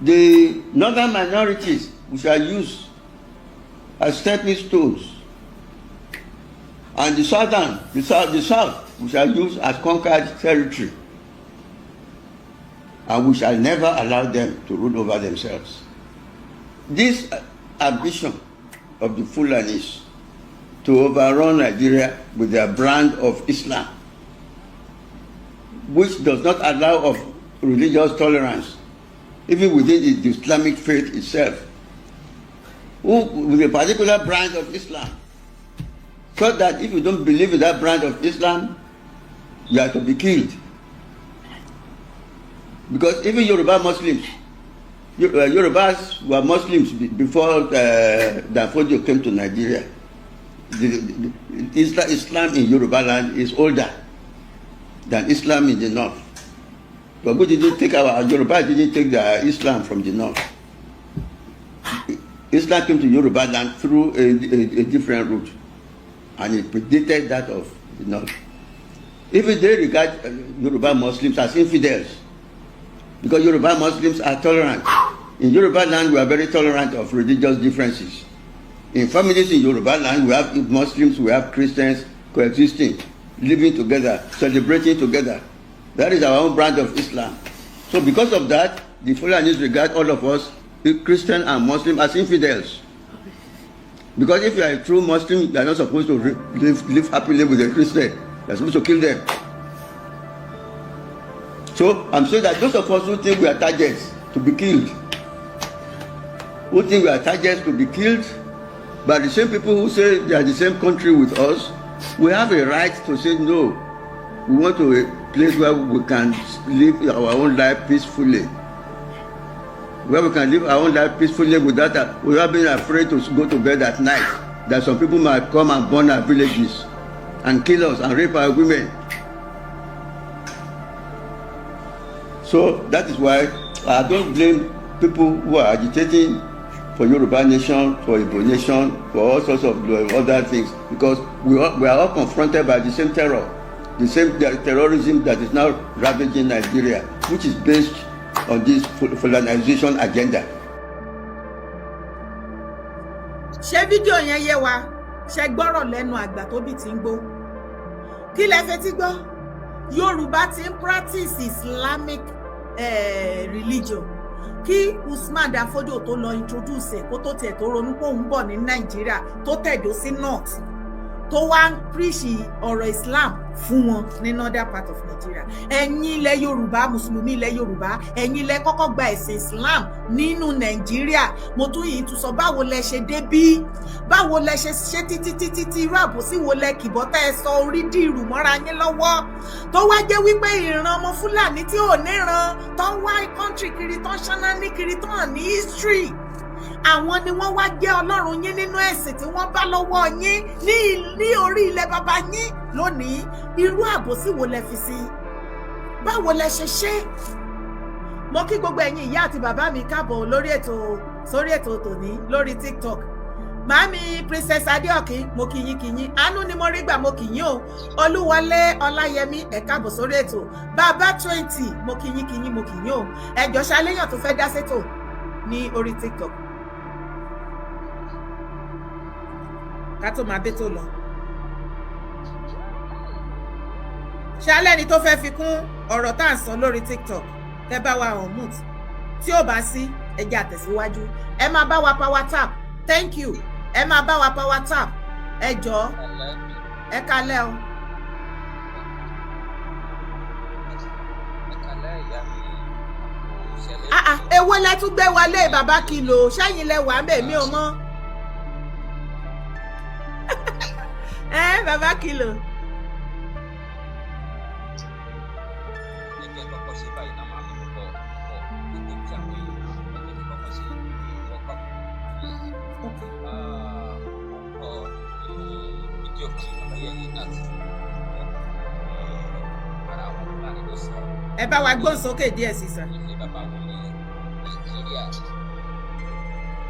the northern minorities we shall use as stepping stones, and the southern, the south we shall use as conquered territory, and we shall never allow them to rule over themselves. This ambition of the Fulanis to overrun Nigeria with their brand of Islam, which does not allow of religious tolerance, even within the Islamic faith itself, who, with a particular brand of Islam, so that if you don't believe in that brand of Islam, you are to be killed. Because even Yoruba Muslims Yorubas were Muslims before Danfodio came to Nigeria. The Islam in Yoruba land is older than Islam in the north. But we didn't take our Yoruba didn't take the Islam from the north. Islam came to Yoruba land through a different route, and it predated that of the north. If they regard Yoruba Muslims as infidels, because Yoruba Muslims are tolerant. In Yoruba land, we are very tolerant of religious differences. In families in Yoruba land, we have Muslims, we have Christians coexisting, living together, celebrating together. That is our own brand of Islam. So because of that, the Fulanis regard all of us, Christian and Muslim, as infidels. Because if you are a true Muslim, you are not supposed to live happily with a Christian. You are supposed to kill them. So I'm saying that those of us who think we are targets to be killed, who think we are targets to be killed by the same people who say they are the same country with us, we have a right to say no. We want to a place where we can live our own life peacefully. Where we can live our own life peacefully without being afraid to go to bed at night. That some people might come and burn our villages and kill us and rape our women. So that is why I don't blame people who are agitating for Yoruba nation, for Igbo nation, for all sorts of other things, because we are all confronted by the same terror, the same terrorism that is now ravaging Nigeria, which is based on this Fulanization agenda. Ṣé fídíò yẹn yé wa? Ṣe gbọ́rọ̀ lẹ́nu àgbà tó bì tí ń gbó? Kí lẹ fetí gbọ́? Yorùbá ti ń practice Islamic religion kí Usman Danfodio tó lọ introduce ẹ̀, kó tó tiẹ̀ tó ronú pé òun bọ̀ ní Nàìjíríà, tó tẹ̀dó sí north, tó wá ń preach ọ̀rọ̀ Islam fún wọn ní northern part of Nigeria. Ẹ̀yin ilẹ̀ Yorùbá, mùsùlùmí ilẹ̀ Yorùbá, ẹ̀yin ilẹ̀ kọ́kọ́ gba ẹ̀sìn Islam nínú Nàìjíríà. Mo tún yìí tún sọ, báwo lẹ ṣe débí? Báwo lẹ ṣe ṣe títí títí tí irú àbòsí wo lẹ kìbọ́ tẹ́ ẹ sọ orí dìrù mọ́ra yín lọ́wọ́, tó wá jẹ́ wípé ìran ọmọ Fúlàní tí ò níran, tó ń wá country kiri, tó ń ṣáná ní kiri, tó hàn ní history, àwọn ni wọ́n wá jẹ́ ọlọ́run yín nínú ẹ̀sìn tí wọ́n bá lọ́wọ́ yín ní orí ilẹ̀ bàbá yín lónìí? Irú àbòsí wo lẹ fi sí? Báwo lẹ ṣe ṣe? Mo kí gbogbo ẹ̀yin ìyá àti bàbá mi káàbọ̀ lórí ètò, sórí ètò tòní lórí TikTok. Màámi Princess Adéọ̀kín, mo kí yín, kí yín. Àánú ni mo rí gbà, mo kí yín o. Olúwọlé Ọláyẹmí, ẹ káàbọ̀ sórí ètò. Bàbá 20, mo kí yín, kí yín, mo kí yín o. Ẹjọ́ ṣaléyàn tó fẹ́ dá sétò ní orí TikTok ká tó máa bẹ́ tó lọ. Ṣálẹ́ni tó fẹ́ fi kún ọ̀rọ̀ tá à ń sọ lórí TikTok, tẹ́ bá wa on mute. Tí ò bá sí, ẹ jẹ́ àtẹ̀síwájú. Ẹ máa bá wa power tap. Thank you. Ẹ máa bá wa power tap, ẹ jọ̀ọ́. Ẹ kalẹ́ o. Ah ah, èwo lẹ tún gbé wọlé, bàbá kìlò? Sẹ́yìn lẹ wà ń bẹ̀, mí ò mọ̀. Ẹ bàbá kìlò. Okay. Ẹ bá wa gbóhùn sókè díẹ̀ sí, sir. Ilẹ̀ bàbá wọn ní Nàìjíríà,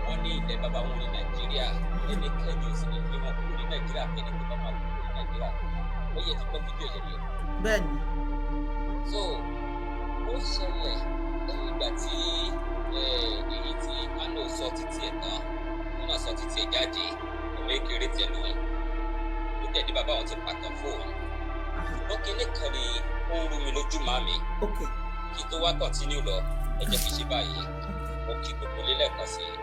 wọ́n ní ilẹ̀ bàbá wọn ní Nàìjíríà, ẹnikẹ́ni ò sì ní gbé wọn kúrò ní Nàìjíríà fẹ́ni tó bá máa kúrò ní Nàìjíríà. Ó yẹ ti gbọ́ fídíò yẹn ni. Bẹ́ẹ̀ni. So ó ṣẹlẹ̀ lẹ́yìn ìgbà tí èyí tí Kano sọ títí ẹ̀ tán, wọn náà sọ títí ẹ̀ jáde. Ọmọ ékeré tiẹ̀ lóhùn ó dẹ̀ ní bàbá wọn ti pàtàn fóun, ṣùgbọ́n kinní kan ni ó ń rú mi lójú màmí. Kí tó wá continue lọ, ẹ jẹ́ kí n ṣe báyìí. Mo kí gbogbo ilé lẹ́ẹ̀kan sí i.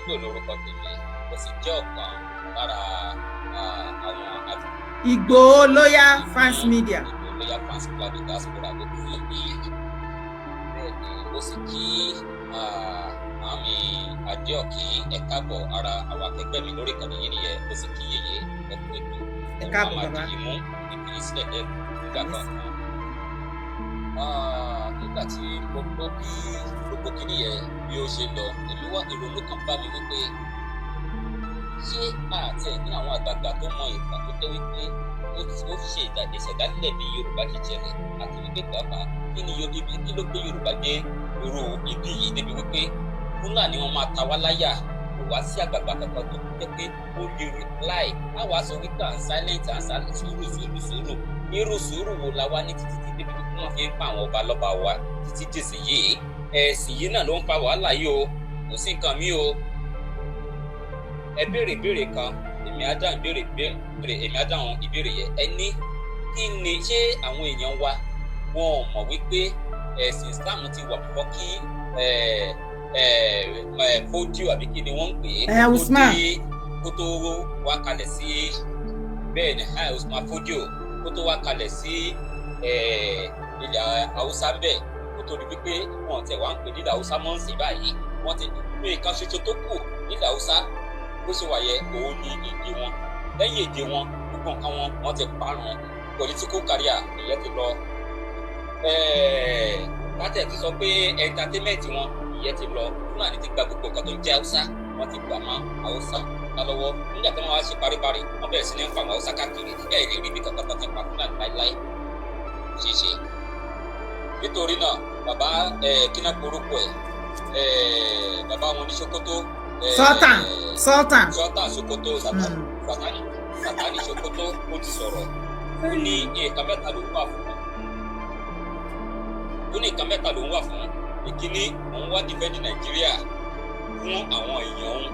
Nígbò lórúkọ tèmi, mo sì jẹ́ ọ̀kan lára àwọn Ìgbòho Loyal Fans Media. Ìgbòho Loyal Fans Club diaspora ló kí i. Bẹ́ẹ̀ ni mo sì kí màmí Adéọ̀kín, ẹ káàbọ̀. Ara àwọn akẹgbẹ́ mi lórí ìkànnì yìí nìyẹn. Mo sì kí yèyé, ẹ kú ètò. Ẹ káàbọ̀, máa bàbá. dì í mú ìpín sílẹ̀ lẹ́nu nígbà kankan. Nígbà Nígbà tí mo gbọ́ bí gbogbo kíní yẹn bí ó ṣe lọ, èmi wá ìrònú kan bá mi wípé ṣé àti ẹ̀ ní àwọn àgbààgbà tó mọ ìtàn tó jẹ́ wípé ó ṣe ìṣẹ̀dálẹ̀ bí Yorùbá ṣe ṣẹlẹ̀, àti wípé pàápàá kí ni ibi kí ló gbé Yorùbá dé irú ibi yìí, débi wípé Fúlàní wọn máa ta wá láyà, kò wá sí àgbààgbà kankan tó jẹ́ pé ó lè reply? Á wàá sọ wípé à ń silent, à ń silent, sùúrù, sùúrù, sùúrù. Irú sùúrù wo la wá ní títí tí débi wípé wọ́n fi ń pa àwọn ọba lọ́ba wa títí dìsìn yìí? Ẹ̀sìn yìí náà ló ń fa wàhálà yìí o, kò sí nǹkan mi o. Ẹ béèrè ìbéèrè kan, èmi á dáhùn ìbéèrè béèrè, èmi á dáhùn ìbéèrè yẹn. Ẹ ní kí ni ṣé àwọn èèyàn wa wọn ò mọ̀ wípé ẹ̀sìn Islam ti wà before kí ẹ Fódíò, àbí kí ni wọ́n ń pè é, kó Usman. Dé, kó tó wá kalẹ̀ sí, bẹ́ẹ̀ ni, Usman Fódíò, kó tó wá kalẹ̀ sí ilẹ̀ Haúsá ń bẹ̀, kó tó di wípé wọn tẹ̀ wá ń pè nílẹ̀ Haúsá mọ́ ń sìn báyìí. Wọ́n ti ní nǹkan ṣoṣo tó kù nílẹ̀ Haúsá bó ṣe wà yẹ, òun ni èdè wọn. Lẹ́yìn èdè wọn, gbogbo nǹkan wọn, wọ́n ti parun. Political career, ìyẹn ti lọ. Látẹ̀ ti sọ pé entertainment wọn, ìyẹn ti lọ. Fúlàní ti gba gbogbo nǹkan tó ń jẹ́ Haúsá, wọ́n ti gbà mọ́ Haúsá lọ́wọ́. Nígbà tí wọ́n wá ṣe paríparí, wọ́n bẹ̀rẹ̀ sí ní fa àwọn Haúsá káàkiri. Ẹ̀ lè rí ibi kankan tó ti pa Fúlàní láíláí ṣeéṣe. Nítorí náà, bàbá kíná porúkọ ẹ̀, bàbá wọn ní Sokoto. Sultan, Sultan. Sultan Sokoto, Sátani, Sátani Sokoto, ó ti sọ̀rọ̀. Ó ní nǹkan mẹ́ta ló wà fún. Ó ní nǹkan mẹ́ta ló ń wà fún. Ìkíní, òun wá defend Nàìjíríà fún àwọn èèyàn òun.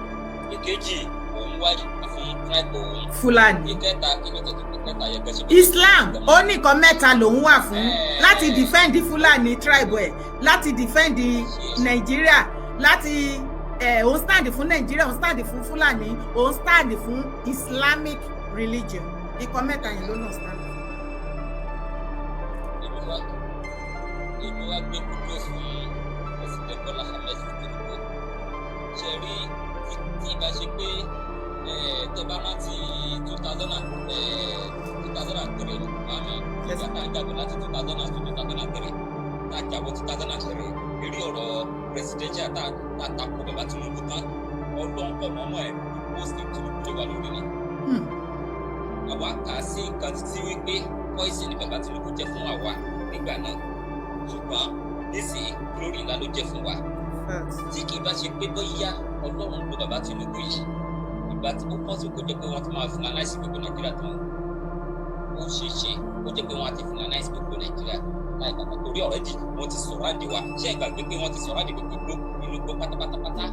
Ìkejì, òun wá fún tribe òun. Fúlàní. Ìkẹta, kí ló tẹ̀lé ìkẹta yẹn gẹ́sẹ̀? Islam, ó ní nǹkan mẹ́ta lòun wà fún: láti defend Fúlàní tribe ẹ̀, láti defend Nàìjíríà, láti òun stand fún Nàìjíríà, òun stand fún Fúlàní, òun stand fún Islamic religion. Nǹkan mẹ́ta yẹn ló náà stand fún. Èmi wá gbé kudos fún President Bola Ahmed Tinubu. Ṣe rí, tí ìbá ṣe pé tẹ bá rántí 2003, màmí, ìgbà tá a jagun láti 2002, 2003, tá a jagun 2003 lórí ọ̀rọ̀ presidential, tá a takò bàbá Tinubu tán, Ọlọ́run kọ̀ mọ́mọ́ ẹ̀ post Tinubu lé wa lórí ni. Àwa kà á sí nǹkan tí wípé poison ni bàbá Tinubu jẹ́ fún àwa nígbà náà, ṣùgbọ́n nísìnyí, glory ńlá ló jẹ́ fún wa. Tí kì í bá ṣe pé bóyá Ọlọ́run ló bàbá Tinubu yìí, ìgbà tí ó pọ̀ sí, kó jẹ́ pé wọ́n ti máa fulanize gbogbo Nàìjíríà tán. Ó ṣeé ṣe kó jẹ́ pé wọ́n á ti fulanize gbogbo Nàìjíríà láì bàbá, torí already wọ́n ti surround wa. Ṣé ìgbàgbé pé wọ́n ti surround gbogbo igbó, inú igbó pátápátápátá,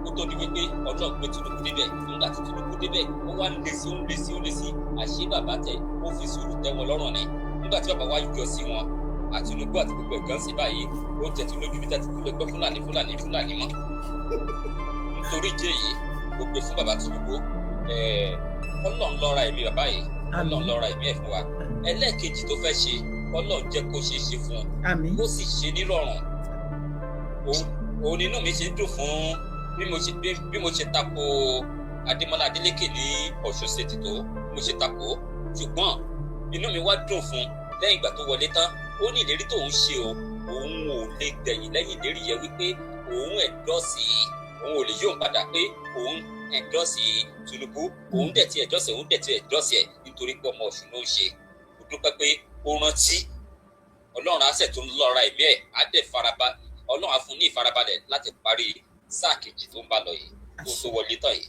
kó tó di wípé Ọlọ́run gbé Tinubu débẹ̀? Nígbà tí Tinubu débẹ̀, ó wá ń lé sí, ó ń lé sí, ó ń lé sí. Àṣé bàbá tẹ ó fi sùúrù tẹ́ wọn lọ́rùn ni. Nígbà tí bàbá wa yọ sí wọn àti Tinubu àti gbogbo ẹ̀gán sí báyìí, ó tẹ̀ tí lójú bí tẹ́tí lè gbọ́ Fúlàní, Fúlàní, Fúlàní mọ́. Nítorí ìdí èyí, ó gbé fún bàbá Tinubu. Ọlọ́run lọ́ra ẹ̀mí bàbá yìí, Ọlọ́run lọ́ra ẹ̀mí ẹ̀ fún wa. Ẹlẹ́ẹ̀kejì tó fẹ́ ṣe, Ọlọ́run jẹ́ kó ṣeé ṣe fún un, kó sì ṣe nírọ̀rùn. Òun nínú mi ṣe ń dùn fún bí mo ṣe tako Adémọ́lá Adélékè ní Ọ̀ṣun State tó mo ṣe tako, ṣùgbọ́n inú mi wá dùn fún lẹ́yìn ìgbà tó wọlé tán, ó ní ìlérí tóun ṣe o, òun ò lè gbẹ̀yìn lẹ́yìn ìlérí yẹn, wípé òun endorse, òun ò lè yóò padà pé òun endorse Tinubu. Òun dẹ̀ ti endorse, òun dẹ̀ ti endorse ẹ̀ nítorí pé ọmọ Ọ̀ṣun ló ń ṣe. Mo dúpẹ́ pé ó rántí. Ọlọ́run á sẹ̀ tó ń lọ́ra ẹ̀mí ẹ̀, á dẹ̀ faraba, Ọlọ́run á fún ní ìfarabalẹ̀ láti parí sáà kejì tó ń bá lọ yìí, tó tó wọlé tán yìí.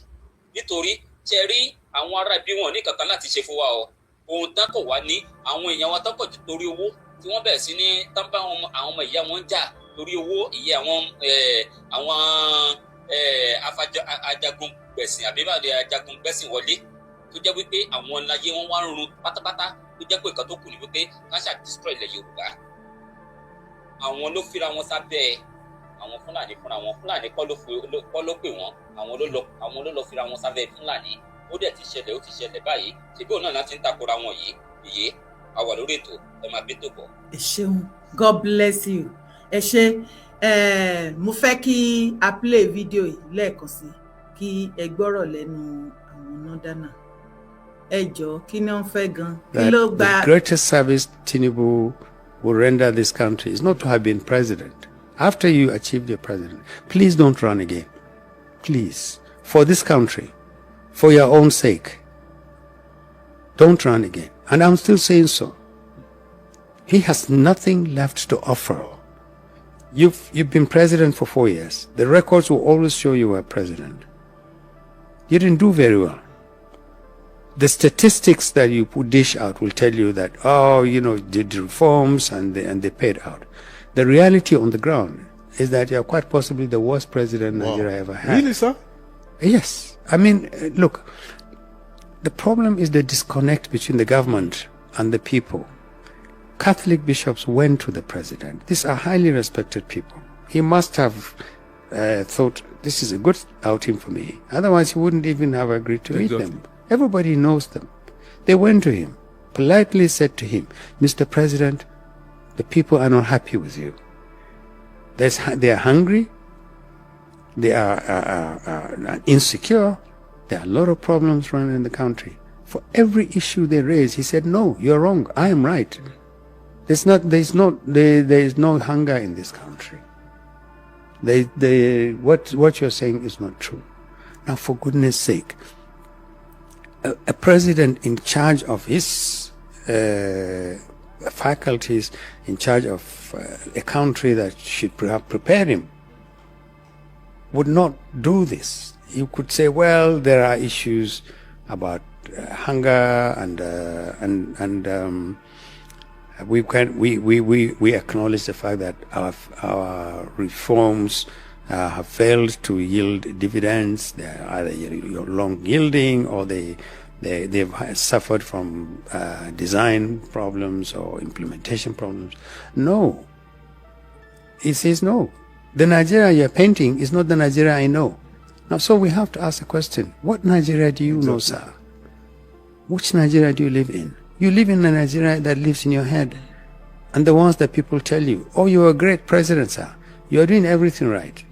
Nítorí ṣe rí, àwọn ará ibi wọn ní kankan láti ṣe fún wa o. Ohun tán kò wá ní àwọn èèyàn wa tán kò torí owó tí wọ́n bẹ̀rẹ̀ sí ní tán bá àwọn ọmọ ìyá wọn jà torí owó ìyá àwọn ajagun gbẹ̀sìn, àbí báyìí, ajagun gbẹ̀sìn wọlé, tó jẹ́ wípé àwọn láyé wọn wá ń run pátápátá, tó jẹ́ pé nǹkan tó kù ní wípé káṣá destroy ilẹ̀ Yorùbá. Àwọn ló fira wọn sábẹ́ àwọn Fúlàní fúnra wọn. Fúlàní kọ́ ló pè wọ́n, àwọn ló lọ fira wọn sábẹ́ Fúlàní. Ó dẹ̀ ti ṣẹlẹ̀, ó ti ṣẹlẹ̀ báyìí. Ṣèbí òun náà láti ń takora wọn yìí. Ìyé a wà lórí ètò, ẹ máa bí tó bọ̀. Ẹ ṣeun, God bless you. Ẹ ṣe. Mo fẹ́ kí a play video yìí lẹ́ẹ̀kan sí, kí ẹ gbọ́rọ̀ lẹ́nu àwọn nọ́dánà. Ẹ jọ̀ọ́, kí ni wọ́n fẹ́ gan? Kí ló gba. The greatest service Tinubu will render this country is not to have been president. After you achieved your president, please don't run again. Please. For this country, for your own sake, don't run again. And I'm still saying so. He has nothing left to offer. You've been president for 4 years. The records will always show you were president. You didn't do very well. The statistics that you put dish out will tell you that, oh, did reforms and they paid out. The reality on the ground is that you're quite possibly the worst president Nigeria ever had. Really, sir? Yes. I mean, look, the problem is the disconnect between the government and the people. Catholic bishops went to the president. These are highly respected people. He must have thought this is a good outing for me. Otherwise, he wouldn't even have agreed to meet them. Everybody knows them. They went to him, politely said to him, "Mr. President, the people are not happy with you. They are hungry, they are insecure, there are a lot of problems running in the country." For every issue they raised, he said, "No, you're wrong, I am right. There's not, there's not, there, there is no hunger in this country. What you're saying is not true." Now, for goodness sake, a president in charge of his faculties, in charge of a country that should have prepared him, would not do this. You could say, well, there are issues about hunger and we can we acknowledge the fact that our reforms have failed to yield dividends. They're either long yielding or they've suffered from design problems or implementation problems. No. He says no. The Nigeria you're painting is not the Nigeria I know. Now, so we have to ask the question, what Nigeria do you know, sir? Which Nigeria do you live in? You live in a Nigeria that lives in your head. And the ones that people tell you, "Oh, you're a great president, sir. You're doing everything right."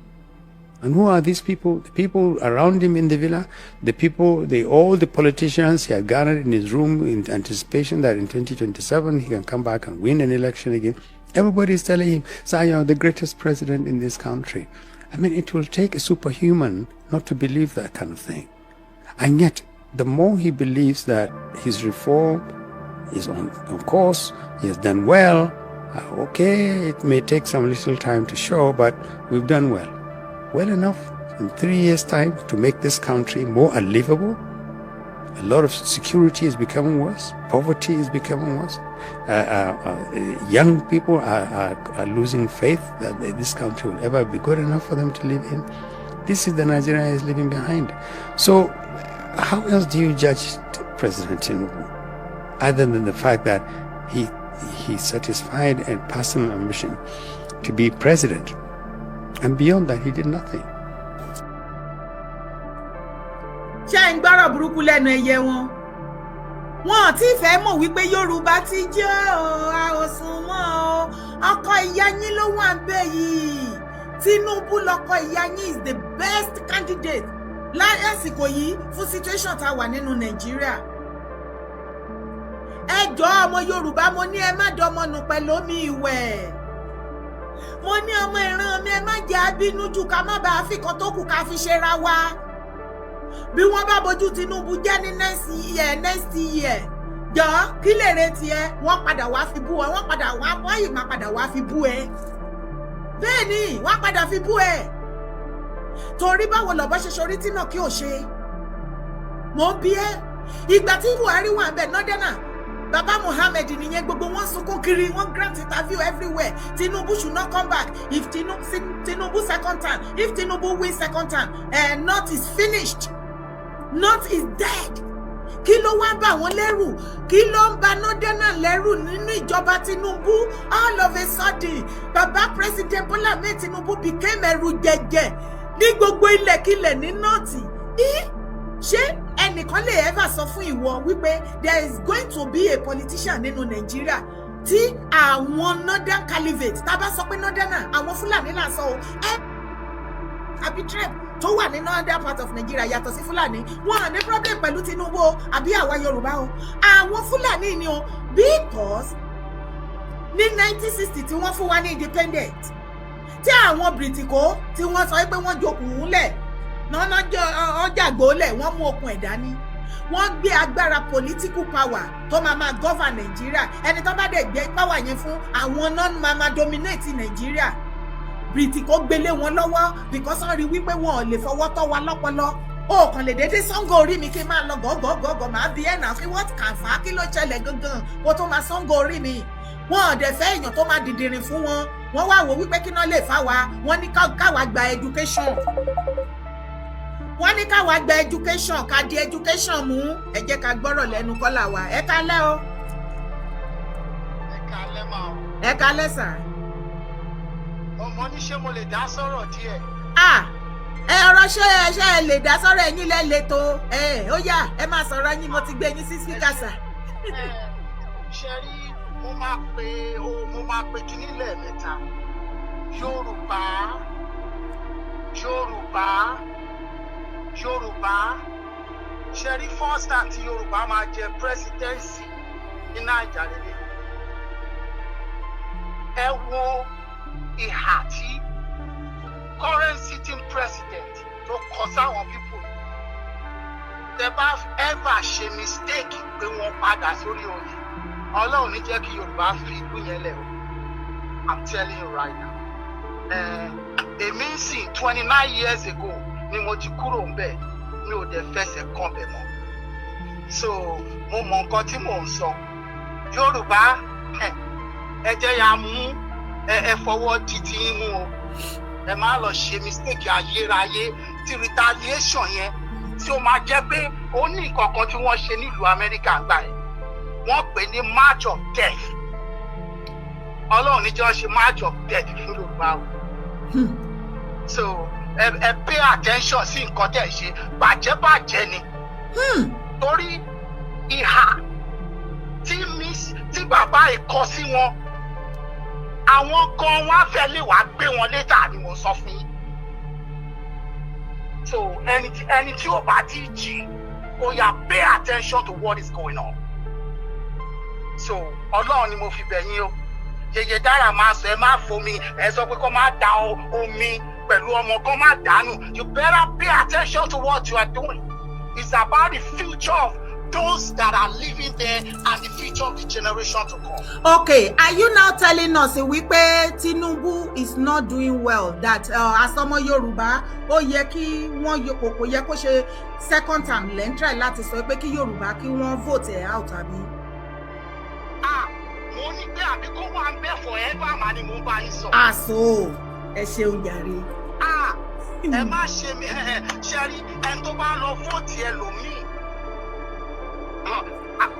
And who are these people? The people around him in the villa, the people, all the politicians he had gathered in his room in anticipation that in 2027 he can come back and win an election again. Everybody is telling him, "Sir, you're the greatest president in this country." I mean, it will take a superhuman not to believe that kind of thing. And yet, the more he believes that his reform is on course, he has done well, okay, it may take some little time to show, but we've done well. Well enough in 3 years' time to make this country more unlivable. A lot of security is becoming worse. Poverty is becoming worse. Young people are losing faith that this country will ever be good enough for them to live in. This is the Nigeria is leaving behind. So, how else do you judge President Tinubu, other than the fact that he satisfied a personal ambition to be president, and beyond that, he did nothing? Ṣé ń gbọ́rọ̀ burúkú lẹ́nu ẹyẹ wọn? Wọn ò tí ì fẹ́ mọ̀ wípé Yorùbá ti jẹ́ ọ́, a ò sùn mọ́ ọ. Ọkọ ìyá yín ló wà ń bẹ̀ yìí. Tinubu lọkọ ìyá yín is the best candidate lásìkò yìí fún situation tá a wà nínú Nàìjíríà. Ẹ jọ̀ọ́, ọmọ Yorùbá, mo ní ẹ má dọmọ nù pẹ̀lú omi ìwẹ̀. Mo ní ọmọ ìran mi, ẹ má jẹ́ abínú jù, ká má bàa fi kan tó kù ká fi ṣera wa. Bí wọ́n bá bójú Tinubu jẹ́ ní next year, jọ kí lè retí ẹ? Wọ́n padà wá fi bú ẹ, wọ́n padà wá, wọ́n yìí máa padà wá fi bú ẹ. Bẹ́ẹ̀ ni, wọ́n padà fi bú ẹ. Torí báwo lọ̀bọ ṣe ṣorí tí náà kí ò ṣe? Mò ń bí ẹ. Ìgbà tí Buhari wà bẹ́ẹ̀, northerner, Baba Muhammed nìyẹn, gbogbo wọn sunkún kiri, wọn grant interview everywhere. "Tinubu should not come back. If Tinubu second term, if Tinubu win second term, North is finished, North is dead." Kí ló wá bà wọ́n lẹ́rù? Kí ló ń ba northerner lẹ́rù nínú ìjọba Tinubu? All of a sudden, Baba President Bola Ahmed Tinubu became ẹrù jẹjẹ ní gbogbo ilẹ̀kilẹ̀ ní North. Ṣé ẹnìkan lè ever sọ fún ìwọ wípé there is going to be a politician nínú Nàìjíríà tí àwọn northern caliphate, tá a bá sọ pé northerner, àwọn Fúlàní là ń sọ o, ẹ àbí tribe tó wà ní northern part of Nigeria yàtọ̀ sí Fúlàní, wọn à ní problem pẹ̀lú Tinubu o, àbí àwa Yorùbá o, àwọn Fúlàní ni o, because Ní 1960 tí wọ́n fún wa ní independent, tí àwọn Bìrìtìkó tí wọ́n sọ pé wọ́n jokùn lẹ̀ nọ́nà ọjàgbó lẹ̀, wọ́n mú okùn ẹ̀ dání, wọ́n gbé agbára political power tó máa máa govern Nàìjíríà. Ẹni tó bá dẹ̀ gbé power yẹn fún, àwọn náà máa máa dominate Nàìjíríà. Bìrìtìkó gbélé wọn lọ́wọ́ because wọ́n rí wípé wọn ò lè fọwọ́ tọ́ wa lọ́pọlọ. O kàn lè dédé sango orí mi kí n máa lọ gọ́gọ́gọ́gọ́, máa bí ẹ̀ náà kí wọ́n kàn fà á, kí ló ṣẹlẹ̀ gangan kó tó máa sango orí mi. Wọn ò dẹ̀ fẹ́ èèyàn tó máa dìdìrìn fún wọn. Wọ́n wá wò wípé kí náà lè fà wá. Wọ́n ní káwa gba education, wọ́n ní káwa gba education, ká di education mú. Ẹ jẹ́ ká gbọ́rọ̀ lẹ́nu kọ́là wa. Ẹ kálẹ́ o. Ẹ kálẹ́ máa o. Ẹ kálẹ́ sà. Ọmọ ní, ṣé mo lè dá sọ̀rọ̀ díẹ̀? Ah, ẹ ọ̀rọ̀, ṣé ẹ ṣé ẹ lè dá sọ̀rọ̀? Ẹ̀yin lẹ lè tó ẹ. Ó yá, ẹ máa sọ̀rọ̀ yín, mo ti gbé yín sí speaker sà. Ṣe rí, mo máa pe kíní lẹ́ẹ̀mẹ́ta: Yorùbá, Yorùbá, Yorùbá. Ṣe rí, first time tí Yorùbá máa jẹ presidency ní Naija lélẹ̀. Ẹ wo ìhà tí current sitting president tó kọ sáwọn people. Tẹ bá ever ṣe mistake pé wọ́n padà sórí oyè, Ọlọ́run ní jẹ́ kí Yorùbá fi ìlú yẹn lẹ̀ o. I'm telling you right now. Èmi ń sìn, 29 years ago ni mo ti kúrò ń bẹ̀, mi ò dẹ̀ fẹsẹ̀ kàn bẹ̀ mọ́. So mo mọ nǹkan tí mò ń sọ. Yorùbá, ẹ jẹ́ ya mú ẹ fọwọ́ di ti yín mú o. Ẹ má lọ ṣe mistake ayérayé tí retaliation yẹn tí ó máa jẹ́ pé ó ní nǹkan kan tí wọ́n ṣe nílùú Amẹ́ríkà gbà yẹn, wọ́n pè ní march of death. Ọlọ́run ní jẹ́ wọ́n ṣe march of death fún Yorùbá o. So ẹ pay attention sí nǹkan tẹ̀ ṣe. Bàjẹ́bàjẹ́ ni, torí ìhà tí miss tí bàbá yìí kọ sí wọn, àwọn gan wọn á fẹ́ lè wá gbé wọn later ni mo sọ fún yín. So ẹni tí ò bá ti jí, kó yá pay attention to what is going on. So Ọlọ́run ni mo fi bẹ̀ yín o. Yèyé dára máa sọ, ẹ má fomi, ẹ sọ pé kó má da omi pẹ̀lú ọmọ, kó má dànù. You better pay attention to what you are doing. It's about the future of those that are living there and the future of the generation to come. Okay, are you now telling us wípé Tinubu is not doing well, that as ọmọ Yorùbá, ó yẹ kí wọ́n kò yẹ kó ṣe second term? Lẹ́ ń try láti sọ pé kí Yorùbá kí wọ́n vote ẹ̀ out, àbí? Ah, mo ní pé àbí kó wà ń bẹ̀ forever mà ni mo bá yín sọ. Àṣọ ẹ ṣeun jàre. Ah, ẹ má ṣe mi ṣe rí ẹni tó bá lọ vote ẹlòmíì,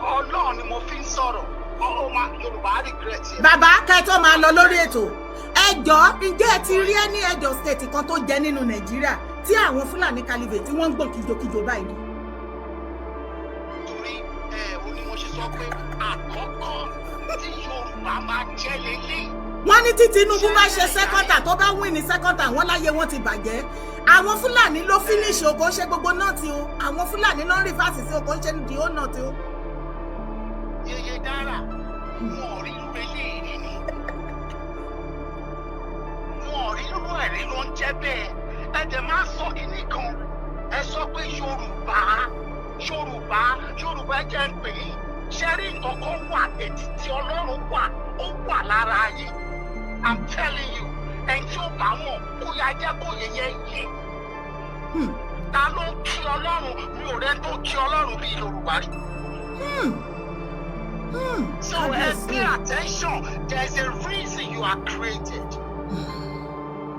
Ọlọ́run ni mo fi ń sọ̀rọ̀, ó máa Yorùbá regret ẹ. Bàbá, kẹ́ tó máa lọ lórí ètò, ẹ jọ̀ọ́, ǹjẹ́ ẹ ti rí ẹni head of state kan tó jẹ nínú Nàìjíríà tí àwọn Fúlàní caliphate tí wọ́n ń gbọ̀n kíjokíjo báyìí? Torí ẹ ò ní mo ṣe sọ pé àkọ́kọ́ tí Yorùbá máa jẹ́ lélẹ́yìí. Wọ́n ní tí Tinubu bá ṣe second term, tó bá win ní second term, wọ́n láyé wọn ti bàjẹ́. Àwọn Fúlàní ló finish o, kò ń ṣe gbogbo náà tí o. Àwọn Fúlàní náà ń reverse sí o, kò ń ṣe the whole náà tí o. Yeye dára, wọn ò rí irú eléyìí ni, wọn ò rí irú ẹ̀rí ló ń jẹ́ bẹ́ẹ̀. Ẹ dẹ̀ máa sọ kinní kan, ẹ sọ pé Yorùbá, Yorùbá, Yorùbá. Ẹ jẹ́ ń pè é. Ṣe rí, nǹkan kan wà, ètìtì Ọlọ́run wà, ó wà lára yín. I'm telling you, ẹni tí ó bá mọ̀, kó yá jẹ́ kó yẹ yẹ yẹ. Ta ló ń kí Ọlọ́run? Mi ò rẹ́ tó kí Ọlọ́run bí Yorùbá rí. So pay attention, there is a reason you are created.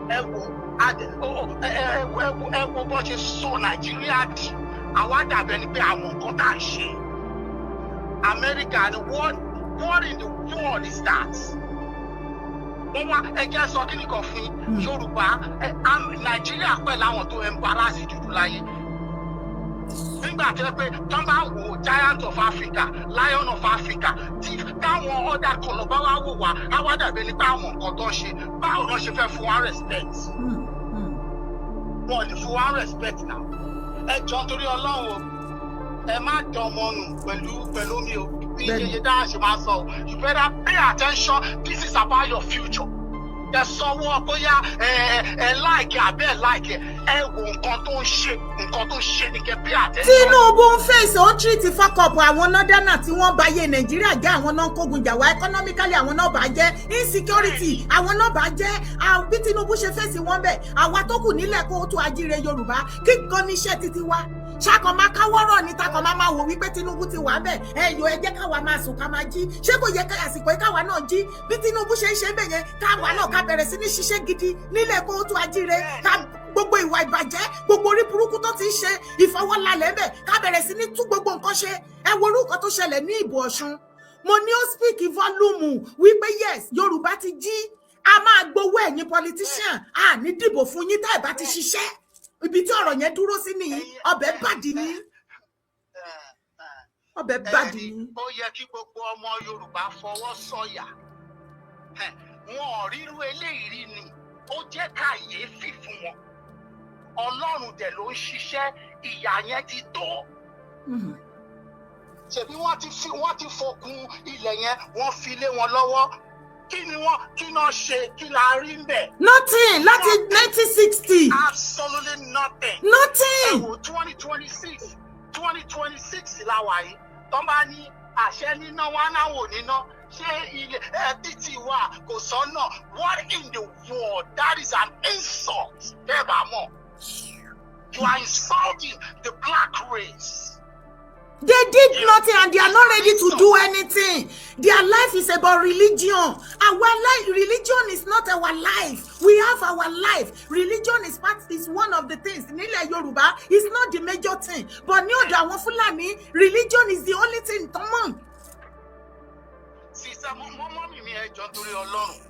Ẹ wo ẹ wo, ẹ wo, ẹ wo bó ṣe sọ Nàìjíríà di. Àwa dàbẹ̀ ni pé àwọn nǹkan tá à ń ṣe. America ni, what in the world is that? Wọ́n wá, ẹ jẹ́ sọ kí nìkan fún yín. Yorùbá Nàìjíríà pẹ̀lú àwọn tó embarrass dúdú láyé nígbà tó yẹ pé tán bá wò ó, giant of Africa, lion of Africa, tí táwọn other colour bá wá wò wá, á wá dàbí nípa àwọn nǹkan tó ń ṣe. Báwo ló ṣe fẹ́ fún wa respect? Wọn ò lè fún wa respect now. Ẹ jọ, torí Ọlọ́run o, ẹ má dán ọmọ nù pẹ̀lú omi o. Bí yeye dáhà ṣe máa sọ o, you better pay attention. This is about your future. Ẹ sanwó bóyá ẹ like àbẹ́ ẹ like, ẹ wo nǹkan tó ń ṣe, nǹkan tó ń ṣe ní kẹ́ pay attention. Tinubu ń fèsì, ó ń treat fuck up àwọn northerner tí wọ́n bá yé Nàìjíríà jẹ́. Àwọn náà ń kógun jà wá economically, àwọn náà bá jẹ́ insecurity, àwọn náà bá jẹ́. Bí Tinubu ṣe fèsì wọn bẹ̀, àwa tó kù nílẹ̀ kó tó ajíire Yorùbá, kí gan níṣẹ́ títí wa ṣàkàn máa káwọ́rọ̀ ní takàn máa wò wípé Tinubu ti wà bẹ́ẹ̀. Ẹ yọ, ẹ jẹ́ káwa máa sùn, ká máa jí. Ṣé kò yẹ ká àsìkò yìí káwa náà jí bí Tinubu ṣe ń ṣe bẹ̀ yẹn, káwa náà ká bẹ̀rẹ̀ sí ní ṣiṣẹ́ gidi nílẹ̀ kó tó ajíire, ká gbogbo ìwà ìbàjẹ́, gbogbo orí burúkú tó ti ń ṣe ìfọwọ́lalẹ̀ bẹ̀, ká bẹ̀rẹ̀ sí ní tú gbogbo nǹkan ṣe? Ẹ wo orúkọ tó ṣẹlẹ̀ ní ìbò Ọ̀ṣun. Mo ní ó speak volume wípé yes, Yorùbá ti jí. A máa gbowó ẹ̀yin politician, a ní dìbò fún yín tá ẹ̀ bá ti ṣiṣẹ́. Ibi tí ọ̀rọ̀ yẹn dúró sí nìyí. Ọbẹ̀ bàdí ní ọbẹ̀ bàdí ní. Ó yẹ kí gbogbo ọmọ Yorùbá fọwọ́ sọ̀yà. Wọn ò ríru eléyìí rí ni, ó jẹ́ kàyéfì fún wọn. Ọlọ́run dẹ̀ ló ń ṣiṣẹ́. Ìyà yẹn ti tó. Ṣebí wọ́n ti fokùn ilẹ̀ yẹn, wọ́n fi lé wọn lọ́wọ́. Kí ni wọ́n, kí náà ṣe? Kí la rí ń bẹ̀? Nothing láti 1960. Absolutely nothing. Nothing. Ẹ wo 2026, 2026 la wà yìí. Tó bá ní àṣẹ níná wá náà wò níná, ṣé ilẹ̀ ẹ títì wà kò sọ́nà? What in the world? That is an insult. Bẹ́ẹ̀ bá mọ̀, you are insulting the black race. They did nothing and they are not ready to do anything. Their life is about religion. Our life, religion is not our life. We have our life. Religion is one of the things. Nílẹ̀ Yorùbá is not the major thing. But ní ọ̀dọ̀ àwọn Fúlàní, religion is the only thing tó mọ̀. Sister, mummy mi, ẹ jọ̀ọ́, torí Ọlọ́run,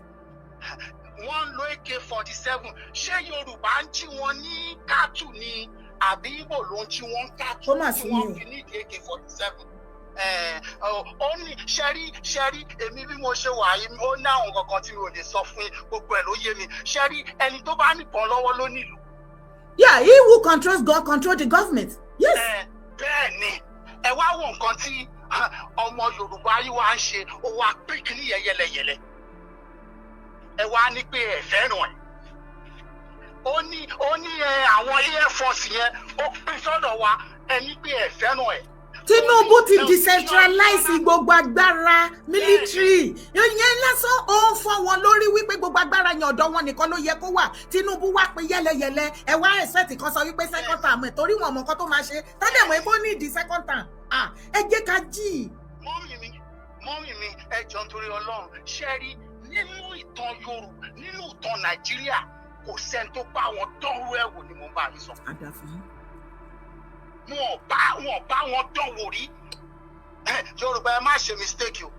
wọ́n ń lo AK-47. Ṣé Yorùbá ń jí wọn ní cattle ni, àbí Ìgbò ló ń jí wọn cattle Ó mà tí sí wọ́n mi o. fi nídìí AK-47? Ó ní ṣẹ́rí ṣẹ́rí, èmi bí mo ṣe wà yìí, ó ní àwọn kankan tí mi ò lè sọ fún yín, gbogbo ẹ̀ ló yé mi. Ṣẹ́rí, ẹni tó bá nìkan lọ́wọ́ ló nílùú. Yeah, he who controls God control the government. Yes. Bẹ́ẹ̀ ni. Ẹ wá wo nǹkan tí ọmọ Yorùbá yìí wá ń ṣe, ó wá pín kí ní yẹyẹlẹyẹlẹ. Ẹ wá ní pé ẹ fẹ́ràn ẹ̀. Ó ní ẹ àwọn air force yẹn, ó pín sọ́dọ̀ wa. Ẹ ní pé ẹ fẹ́ràn ẹ̀. Tinubu ti decentralize gbogbo agbára military ìyẹn lásán, ó ń fọ́ wọn lórí wípé gbogbo agbára yẹn, ọ̀dọ̀ wọn nìkan ló yẹ kó wà. Tinubu wá pé yẹlẹyẹlẹ. Ẹ wá expect kan sọ wípé second term ẹ̀, torí wọn mọ nǹkan tó máa ṣe tádẹ̀mọ́ ẹ kó ní ìdí second term. Ah, ẹ jẹ́ ká jí. Mummy mi, mummy mi, ẹ jọ̀ọ́, nítorí Ọlọ́run, ṣe rí nínú ìtàn Yorùbá, nínú ìtàn Nàìjíríà, kò sẹ́ni tó bá wọn dánrú ẹ̀ wò ni mo bá yín sọ. Àdàfún. Wọn ò bá wọn dánwò rí. Yorùbá, ẹ má ṣe mistake o.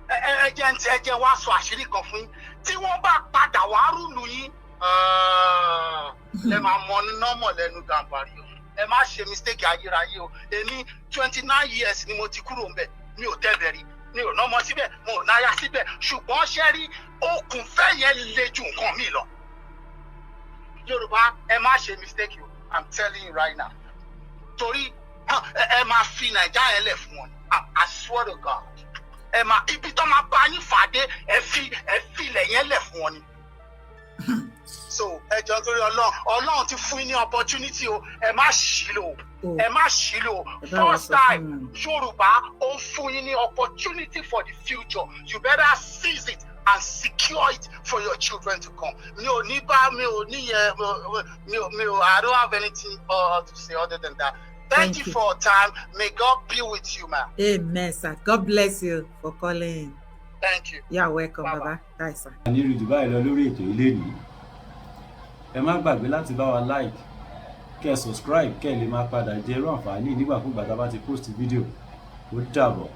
Ẹ ẹ ẹ jẹ́ ẹ jẹ́ wá sọ àṣírí kan fún yín. Tí wọ́n bá padà wá rule yín, ẹ máa mọ nọ́mọ̀ lẹ́nu gàǹbarì o. Ẹ má ṣe mistake ayérayé o. Èmi, 29 years ni mo ti kúrò ńbẹ̀. Mi ò tẹ́bẹ̀ rí, mi ò nọ́mọ síbẹ̀, mo ò náyà síbẹ̀, ṣùgbọ́n ṣé rí okùnfẹ́ yẹn le ju nǹkan mi lọ. Yorùbá, ẹ má ṣe mistake o. I'm telling you right now, torí ẹ máa fi Nàìjíríà yẹn lẹ̀ fún wọn. I swear to God, ẹ máa ibi tó máa bá yín fàdé, ẹ fi ilẹ̀ yẹn lẹ̀ fún wọn ni. So ẹ jọ̀ọ́, torí Ọlọ́run, Ọlọ́run ti fún yín ní opportunity o. Ẹ má ṣì lò, ẹ má ṣì lò. First time Yorùbá, ó ń fún yín ní opportunity for the future. You better seize it and secure it for your children to come. Mi ò ní bá mi ò ní yẹn mi ò I don't have anything to say other than that. Thank you for your time. May God be with you, ma. Amen, sir. God bless you for calling. Thank you. You are welcome. Bye, baba. Bye, sir. A ní rí jù báyìí lọ lórí ètò ilé ní. Ẹ má gbàgbé láti bá wa like, kẹ́ ẹ subscribe, kẹ́ ẹ lè máa padà jẹ irú àǹfààní nígbàkúgbà tá a bá ti post fídíò. Ó dàbọ̀.